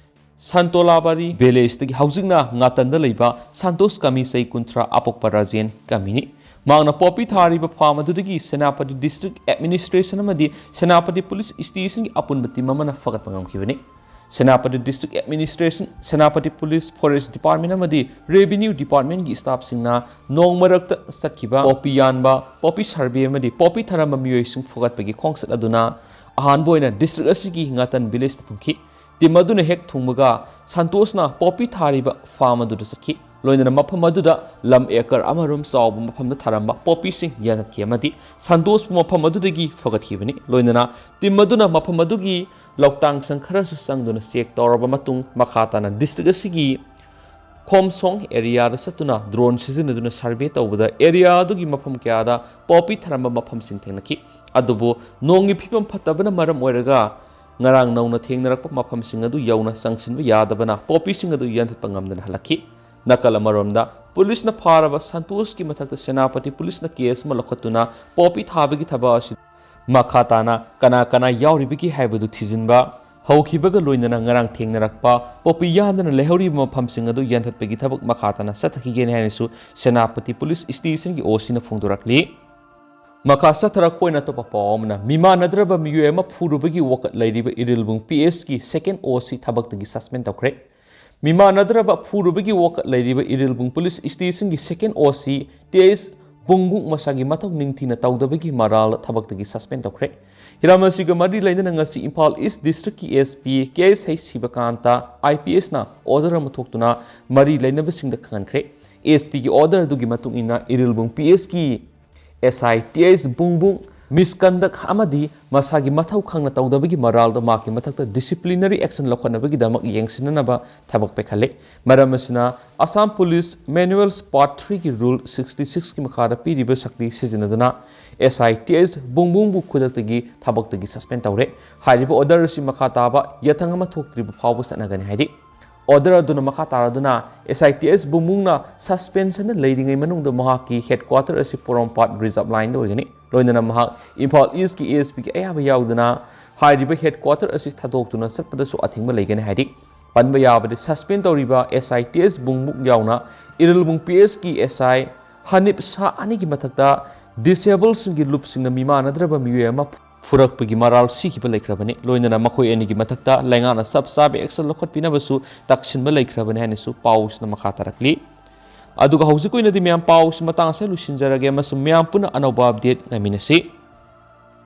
ꯁꯟꯇꯣꯂꯥꯕꯥꯔꯤ ꯚꯤꯂꯦꯖꯇꯒꯤ ꯍꯧꯖꯤꯛꯅ ꯉꯥꯇꯟꯗ ꯂꯩꯕ ꯁꯟꯇꯣꯁ ꯀꯃꯤ, ꯆꯍꯤ ꯀꯨꯟꯊ꯭ꯔꯥ, ꯑꯄꯣꯛꯄ ꯔꯥꯖꯦꯟ ꯀꯃꯤꯅꯤ꯫ ꯃꯍꯥꯛꯅ ꯄꯣꯄꯤ ꯊꯥꯔꯤꯕ ꯐꯥꯔꯝ ꯑꯗꯨꯗꯒꯤ ꯁꯦꯅꯥꯄꯇꯤ ꯗꯤꯁꯇ꯭ꯔꯤꯛ ꯑꯦꯗꯃꯤꯅꯤꯁꯇ꯭ꯔꯦꯁꯟ ꯑꯃꯗꯤ ꯁꯦꯅꯥꯄꯇꯤ ꯄꯨꯂꯤꯁ ꯁ꯭ꯇꯦꯁꯟꯒꯤ ꯑꯄꯨꯟꯕ ꯇꯤꯝ ꯑꯃꯅ ꯐꯒꯠꯄ ꯉꯝꯈꯤꯕꯅꯤ꯫ Senapati district administration, Senapati police, forest department ꯑꯃꯗꯤ ꯔꯦꯚꯤꯅ꯭ꯌꯨ ꯗꯤꯄꯥꯔꯠꯃꯦꯟꯒꯤ ꯁ꯭ꯇꯥꯐꯁꯤꯡꯅ ꯅꯣꯡ ꯃꯔꯛꯇ ꯆꯠꯈꯤꯕ ꯄꯣꯄꯤ ꯌꯥꯟꯕ, ꯄꯣꯄꯤ ꯁꯔꯚꯦ ꯑꯃꯗꯤ ꯄꯣꯄꯤ ꯊꯥꯔꯝꯕ ꯃꯤꯑꯣꯏꯁꯤꯡ ꯐꯒꯠꯄꯒꯤ ꯈꯣꯡꯆꯠ ꯑꯗꯨꯅ ꯑꯍꯥꯟꯕ ꯑꯣꯏꯅ ꯗꯤꯁꯇ꯭ꯔꯤꯛ ꯑꯁꯤꯒꯤ ꯉꯥꯇꯟ ꯚꯤꯂꯦꯖꯇ ꯊꯨꯡꯈꯤ꯫ ꯇꯤꯝ ꯑꯗꯨꯅ ꯍꯦꯛ ꯊꯨꯡꯕꯒ ꯁꯟꯇꯣꯁꯅ ꯄꯣꯄꯤ ꯊꯥꯔꯤꯕ ꯐꯥꯔꯝ ꯑꯗꯨꯗ ꯆꯠꯈꯤ꯫ ꯂꯣꯏꯅꯅ ꯃꯐꯝ ꯑꯗꯨꯗ ꯂꯝ ꯑꯦꯀꯔ ꯑꯃꯔꯣꯝ ꯆꯥꯎꯕ ꯃꯐꯝꯗ ꯊꯥꯔꯝꯕ ꯄꯣꯄꯤꯁꯤꯡ ꯌꯥꯟꯊꯠꯈꯤ ꯑꯃꯗꯤ ꯁꯟꯇꯣꯁꯄꯨ ꯃꯐꯝ ꯑꯗꯨꯗꯒꯤ ꯐꯒꯠꯈꯤꯕꯅꯤ꯫ ꯂꯣꯏꯅꯅ ꯇꯤꯝ ꯑꯗꯨꯅ ꯃꯐꯝ ꯑꯗꯨꯒꯤ ꯂꯧꯇꯥꯡ ꯁꯪ ꯈꯔꯁꯨ ꯆꯪꯗꯨꯅ ꯆꯦꯛ ꯇꯧꯔꯕ ꯃꯇꯨꯡ ꯃꯈꯥ ꯇꯥꯅ ꯗꯤꯁꯇ꯭ꯔꯤꯛ ꯑꯁꯤꯒꯤ ꯈꯣꯝꯁꯣꯡ ꯑꯦꯔꯤꯌꯥꯗ ꯆꯠꯇꯨꯅ ꯗ꯭ꯔꯣꯟ ꯁꯤꯖꯤꯟꯅꯗꯨꯅ ꯁꯔꯚꯦ ꯇꯧꯕꯗ ꯑꯦꯔꯤꯌꯥ ꯑꯗꯨꯒꯤ ꯃꯐꯝ ꯀꯌꯥꯗ ꯄꯣꯄꯤ ꯊꯥꯔꯝꯕ ꯃꯐꯝꯁꯤꯡ ꯊꯦꯡꯅꯈꯤ꯫ ꯑꯗꯨꯕꯨ ꯅꯣꯡꯒꯤ ꯐꯤꯕꯝ ꯐꯠꯇꯕꯅ ꯃꯔꯝ ꯑꯣꯏꯔꯒ ꯉꯔꯥꯡ ꯅꯧꯅ ꯊꯦꯡꯅꯔꯛꯄ ꯃꯐꯝꯁꯤꯡ ꯑꯗꯨ ꯌꯧꯅ ꯆꯪꯁꯤꯟꯕ ꯌꯥꯗꯕꯅ ꯄꯣꯄꯤꯁꯤꯡ ꯑꯗꯨ ꯌꯥꯟꯊꯠꯄ ꯉꯝꯗꯅ ꯍꯜꯂꯛꯈꯤ꯫ ꯅꯥꯀꯜ ꯑꯃꯔꯣꯝꯗ ꯄꯨꯂꯤꯁꯅ ꯐꯥꯔꯕ ꯁꯟꯇꯣꯁꯀꯤ ꯃꯊꯛꯇ ꯁꯦꯅꯥꯄꯇꯤ ꯄꯨꯂꯤꯁꯅ ꯀꯦꯁ ꯑꯃ ꯂꯧꯈꯠꯇꯨꯅ ꯄꯣꯄꯤ ꯊꯥꯕꯒꯤ ꯊꯕꯛ ꯑꯁꯤ ꯃꯈꯥ ꯇꯥꯅ ꯀꯅꯥ ꯀꯅꯥ ꯌꯥꯎꯔꯤꯕꯒꯦ ꯍꯥꯏꯕꯗꯨ ꯊꯤꯖꯤꯟꯕ ꯍꯧꯈꯤꯕꯒ ꯂꯣꯏꯅꯅ ꯉꯔꯥꯡ ꯊꯦꯡꯅꯔꯛꯄ ꯄꯣꯄꯤ ꯌꯥꯟꯗꯅ ꯂꯩꯍꯧꯔꯤꯕ ꯃꯐꯝꯁꯤꯡ ꯑꯗꯨ ꯌꯥꯟꯊꯠꯄꯒꯤ ꯊꯕꯛ ꯃꯈꯥ ꯇꯥꯅ ꯆꯠꯊꯈꯤꯒꯅꯤ ꯍꯥꯏꯅꯁꯨ ꯁꯦꯅꯥꯄꯇꯤ ꯄꯨꯂꯤꯁ ꯁ꯭ꯇꯦꯁꯟꯒꯤ ꯑꯣ ꯁꯤꯅ ꯐꯣꯡꯗꯣꯔꯛꯂꯤ꯫ ꯃꯈꯥ ꯆꯠꯊꯔꯛꯄ ꯑꯣꯏꯅ ꯑꯇꯣꯞꯄ ꯄꯥꯎ ꯑꯃꯅ, ꯃꯤꯃꯥꯟꯅꯗ꯭ꯔꯕ ꯃꯤꯑꯣꯏ ꯑꯃ ꯐꯨꯔꯨꯕꯒꯤ ꯋꯥꯀꯠ ꯂꯩꯔꯤꯕ ꯏꯔꯤꯜꯕꯨꯡ ꯄꯤ ꯑꯦꯁꯀꯤ ꯁꯦꯀꯦꯟ ꯑꯣ ꯁꯤ ꯊꯕꯛꯇꯒꯤ ꯁꯁꯄꯦꯟ ꯇꯧꯈ꯭ꯔꯦ꯫ ꯃꯤꯃꯥꯟꯅꯗ꯭ꯔꯕ ꯐꯨꯔꯨꯕꯒꯤ ꯋꯥꯀꯠ ꯂꯩꯔꯤꯕ ꯏꯔꯤꯜꯕꯨꯡ ꯄꯨꯂꯤꯁ ꯁ꯭ꯇꯦꯁꯟꯒꯤ ꯁꯦꯀꯦꯟ ꯑꯣ ꯁꯤ ꯇꯤ ꯑꯦꯁ ꯕꯨꯡꯕꯨꯡ ꯃꯁꯥꯒꯤ ꯃꯊꯧ ꯅꯤꯡꯊꯤꯅ ꯇꯧꯗꯕꯒꯤ ꯃꯔꯥꯜ ꯊꯕꯛꯇꯒꯤ ꯁꯁꯄꯦꯟ ꯇꯧꯈ꯭ꯔꯦ꯫ ꯍꯤꯔꯝ ꯑꯁꯤꯒ ꯃꯔꯤ ꯂꯩꯅꯅ ꯉꯁꯤ ꯏꯝꯐꯥꯜ ꯏꯁ ꯗꯤꯁꯇ꯭ꯔꯤꯛꯀꯤ S P K S H ꯁꯤꯕꯀꯥꯟꯇ I P ꯑꯦꯁꯅ order ꯑꯃ ꯊꯣꯛꯇꯨꯅ ꯃꯔꯤ ꯂꯩꯅꯕꯁꯤꯡꯗ ꯈꯪꯍꯟꯈ꯭ꯔꯦ꯫ ꯑꯦꯁ ꯄꯤꯒꯤ ꯑꯣꯔꯗꯔ ꯑꯗꯨꯒꯤ ꯃꯇꯨꯡ ꯏꯟꯅ ꯏꯔꯤꯜꯕꯨꯡ ꯄꯤ ꯑꯦꯁꯀꯤ ꯑꯦꯁ ꯑꯥꯏ ꯇꯤ ꯑꯦꯁ ꯕꯨꯡꯕꯨꯡ ꯃꯤꯁꯀꯟꯗꯛ ꯑꯃꯗꯤ ꯃꯁꯥꯒꯤ ꯃꯊꯧ ꯈꯪꯅ ꯇꯧꯗꯕꯒꯤ ꯃꯔꯥꯜꯗ ꯃꯍꯥꯛꯀꯤ ꯃꯊꯛꯇ ꯗꯤꯁꯤꯄ꯭ꯂꯤꯅꯔꯤ ꯑꯦꯛꯁꯟ ꯂꯧꯈꯠꯅꯕꯒꯤꯗꯃꯛ ꯌꯦꯡꯁꯤꯟꯅꯅꯕ ꯊꯕꯛ ꯄꯥꯏꯈꯠꯂꯦ꯫ ꯃꯔꯝ ꯑꯁꯤꯅ ꯑꯁꯥꯝ ꯄꯨꯂꯤꯁ ꯃꯦꯅꯨꯑꯦꯜꯁ ꯄꯥꯔꯠ ꯊ꯭ꯔꯤꯒꯤ ꯔꯨꯜ ꯁꯤꯛꯁꯇꯤ ꯁꯤꯛꯁꯀꯤ ꯃꯈꯥꯗ ꯄꯤꯔꯤꯕ ꯁꯛꯇꯤ ꯁꯤꯖꯤꯟꯅꯗꯨꯅ ꯑꯦꯁ ꯑꯥꯏ ꯇꯤ ꯑꯦꯁ ꯕꯨꯡꯕꯨꯡꯕꯨ ꯈꯨꯗꯛꯇꯒꯤ ꯊꯕꯛꯇꯒꯤ ꯁꯁꯄꯦꯟ ꯇꯧꯔꯦ꯫ ꯍꯥꯏꯔꯤꯕ ꯑꯣꯔꯗꯔ ꯑꯁꯤ ꯃꯈꯥ ꯇꯥꯕ ꯌꯥꯊꯪ ꯑꯃ ꯊꯣꯛꯇ꯭ꯔꯤꯕ ꯐꯥꯎꯕ ꯆꯠꯅꯒꯅꯤ ꯍꯥꯏꯔꯤ꯫ ꯑꯣꯔꯗꯔ ꯑꯗꯨꯅ ꯃꯈꯥ ꯇꯥꯔꯗꯨꯅ ꯑꯦꯁ ꯑꯥꯏ ꯇꯤ ꯑꯦꯁ ꯕꯨꯡꯕꯨꯡꯅ ꯁꯁꯄꯦꯟꯁꯟꯗ ꯂꯩꯔꯤꯉꯩ ꯃꯅꯨꯡꯗ ꯃꯍꯥꯛꯀꯤ ꯍꯦꯗꯀ꯭ꯋꯥꯇꯔ ꯑꯁꯤ ꯄꯣꯔꯣꯝꯄꯥꯠ ꯔꯤꯖꯥꯔꯚ ꯂꯥꯏꯟꯗ ꯑꯣꯏꯒꯅꯤ꯫ ꯂꯣꯏꯅꯅ ꯃꯍꯥꯛ ꯏꯝꯐꯥꯜ ꯏꯁꯀꯤ ꯑꯦ ꯑꯦꯁ ꯄꯤꯒꯤ ꯑꯌꯥꯕ ꯌꯥꯎꯗꯅ ꯍꯥꯏꯔꯤꯕ ꯍꯦꯗ ꯀ꯭ꯋꯥꯇꯔ ꯑꯁꯤ ꯊꯥꯗꯣꯛꯇꯨꯅ ꯆꯠꯄꯗꯁꯨ ꯑꯊꯤꯡꯕ ꯂꯩꯒꯅꯤ ꯍꯥꯏꯔꯤ꯫ ꯄꯟꯕ ꯌꯥꯕꯗꯤ, ꯁꯁꯄꯦꯟ ꯇꯧꯔꯤꯕ ꯑꯦꯁ ꯑꯥꯏ ꯇꯦꯖ ꯕꯨꯡꯃꯨꯛ ꯌꯥꯎꯅ ꯏꯔꯤꯜꯕꯨꯡ ꯄꯤ ꯑꯦꯁꯀꯤ ꯑꯦꯁ ꯑꯥꯏ ꯍꯅꯤꯞ ꯁꯥ ꯑꯅꯤꯒꯤ ꯃꯊꯛꯇ ꯗꯤꯁꯦꯕꯜꯁꯤꯡꯒꯤ ꯂꯨꯞꯁꯤꯡꯅ ꯃꯤꯃꯥꯟꯅꯗ꯭ꯔꯕ ꯃꯤꯑꯣꯏ ꯑꯃ ꯐꯨꯔꯛꯄꯒꯤ ꯃꯔꯥꯜ ꯁꯤꯈꯤꯕ ꯂꯩꯈ꯭ꯔꯕꯅꯤ꯫ ꯂꯣꯏꯅꯅ ꯃꯈꯣꯏ ꯑꯅꯤꯒꯤ ꯃꯊꯛꯇ ꯂꯩꯉꯥꯛꯅ ꯆꯞ ꯆꯥꯕ ꯑꯦꯛꯁꯟ ꯂꯧꯈꯠꯄꯤꯅꯕꯁꯨ ꯇꯛꯁꯤꯟꯕ ꯂꯩꯈ꯭ꯔꯕꯅꯤ ꯍꯥꯏꯅꯁꯨ ꯄꯥꯎꯁꯤꯅ ꯃꯈꯥ ꯇꯥꯔꯛꯂꯤ꯫ ꯑꯗꯨꯒ ꯍꯧꯖꯤꯛꯀꯤ ꯑꯣꯏꯅꯗꯤ ꯃꯌꯥꯝ, ꯄꯥꯎꯁꯤ ꯃꯇꯥꯡ ꯑꯁꯤꯗ ꯂꯣꯏꯁꯤꯟꯖꯔꯒꯦ ꯑꯃꯁꯨꯡ ꯃꯌꯥꯝ ꯄꯨꯟꯅ ꯑꯅꯧꯕ ꯑꯞꯗꯦꯠ ꯉꯥꯏꯃꯤꯟꯅꯁꯤ꯫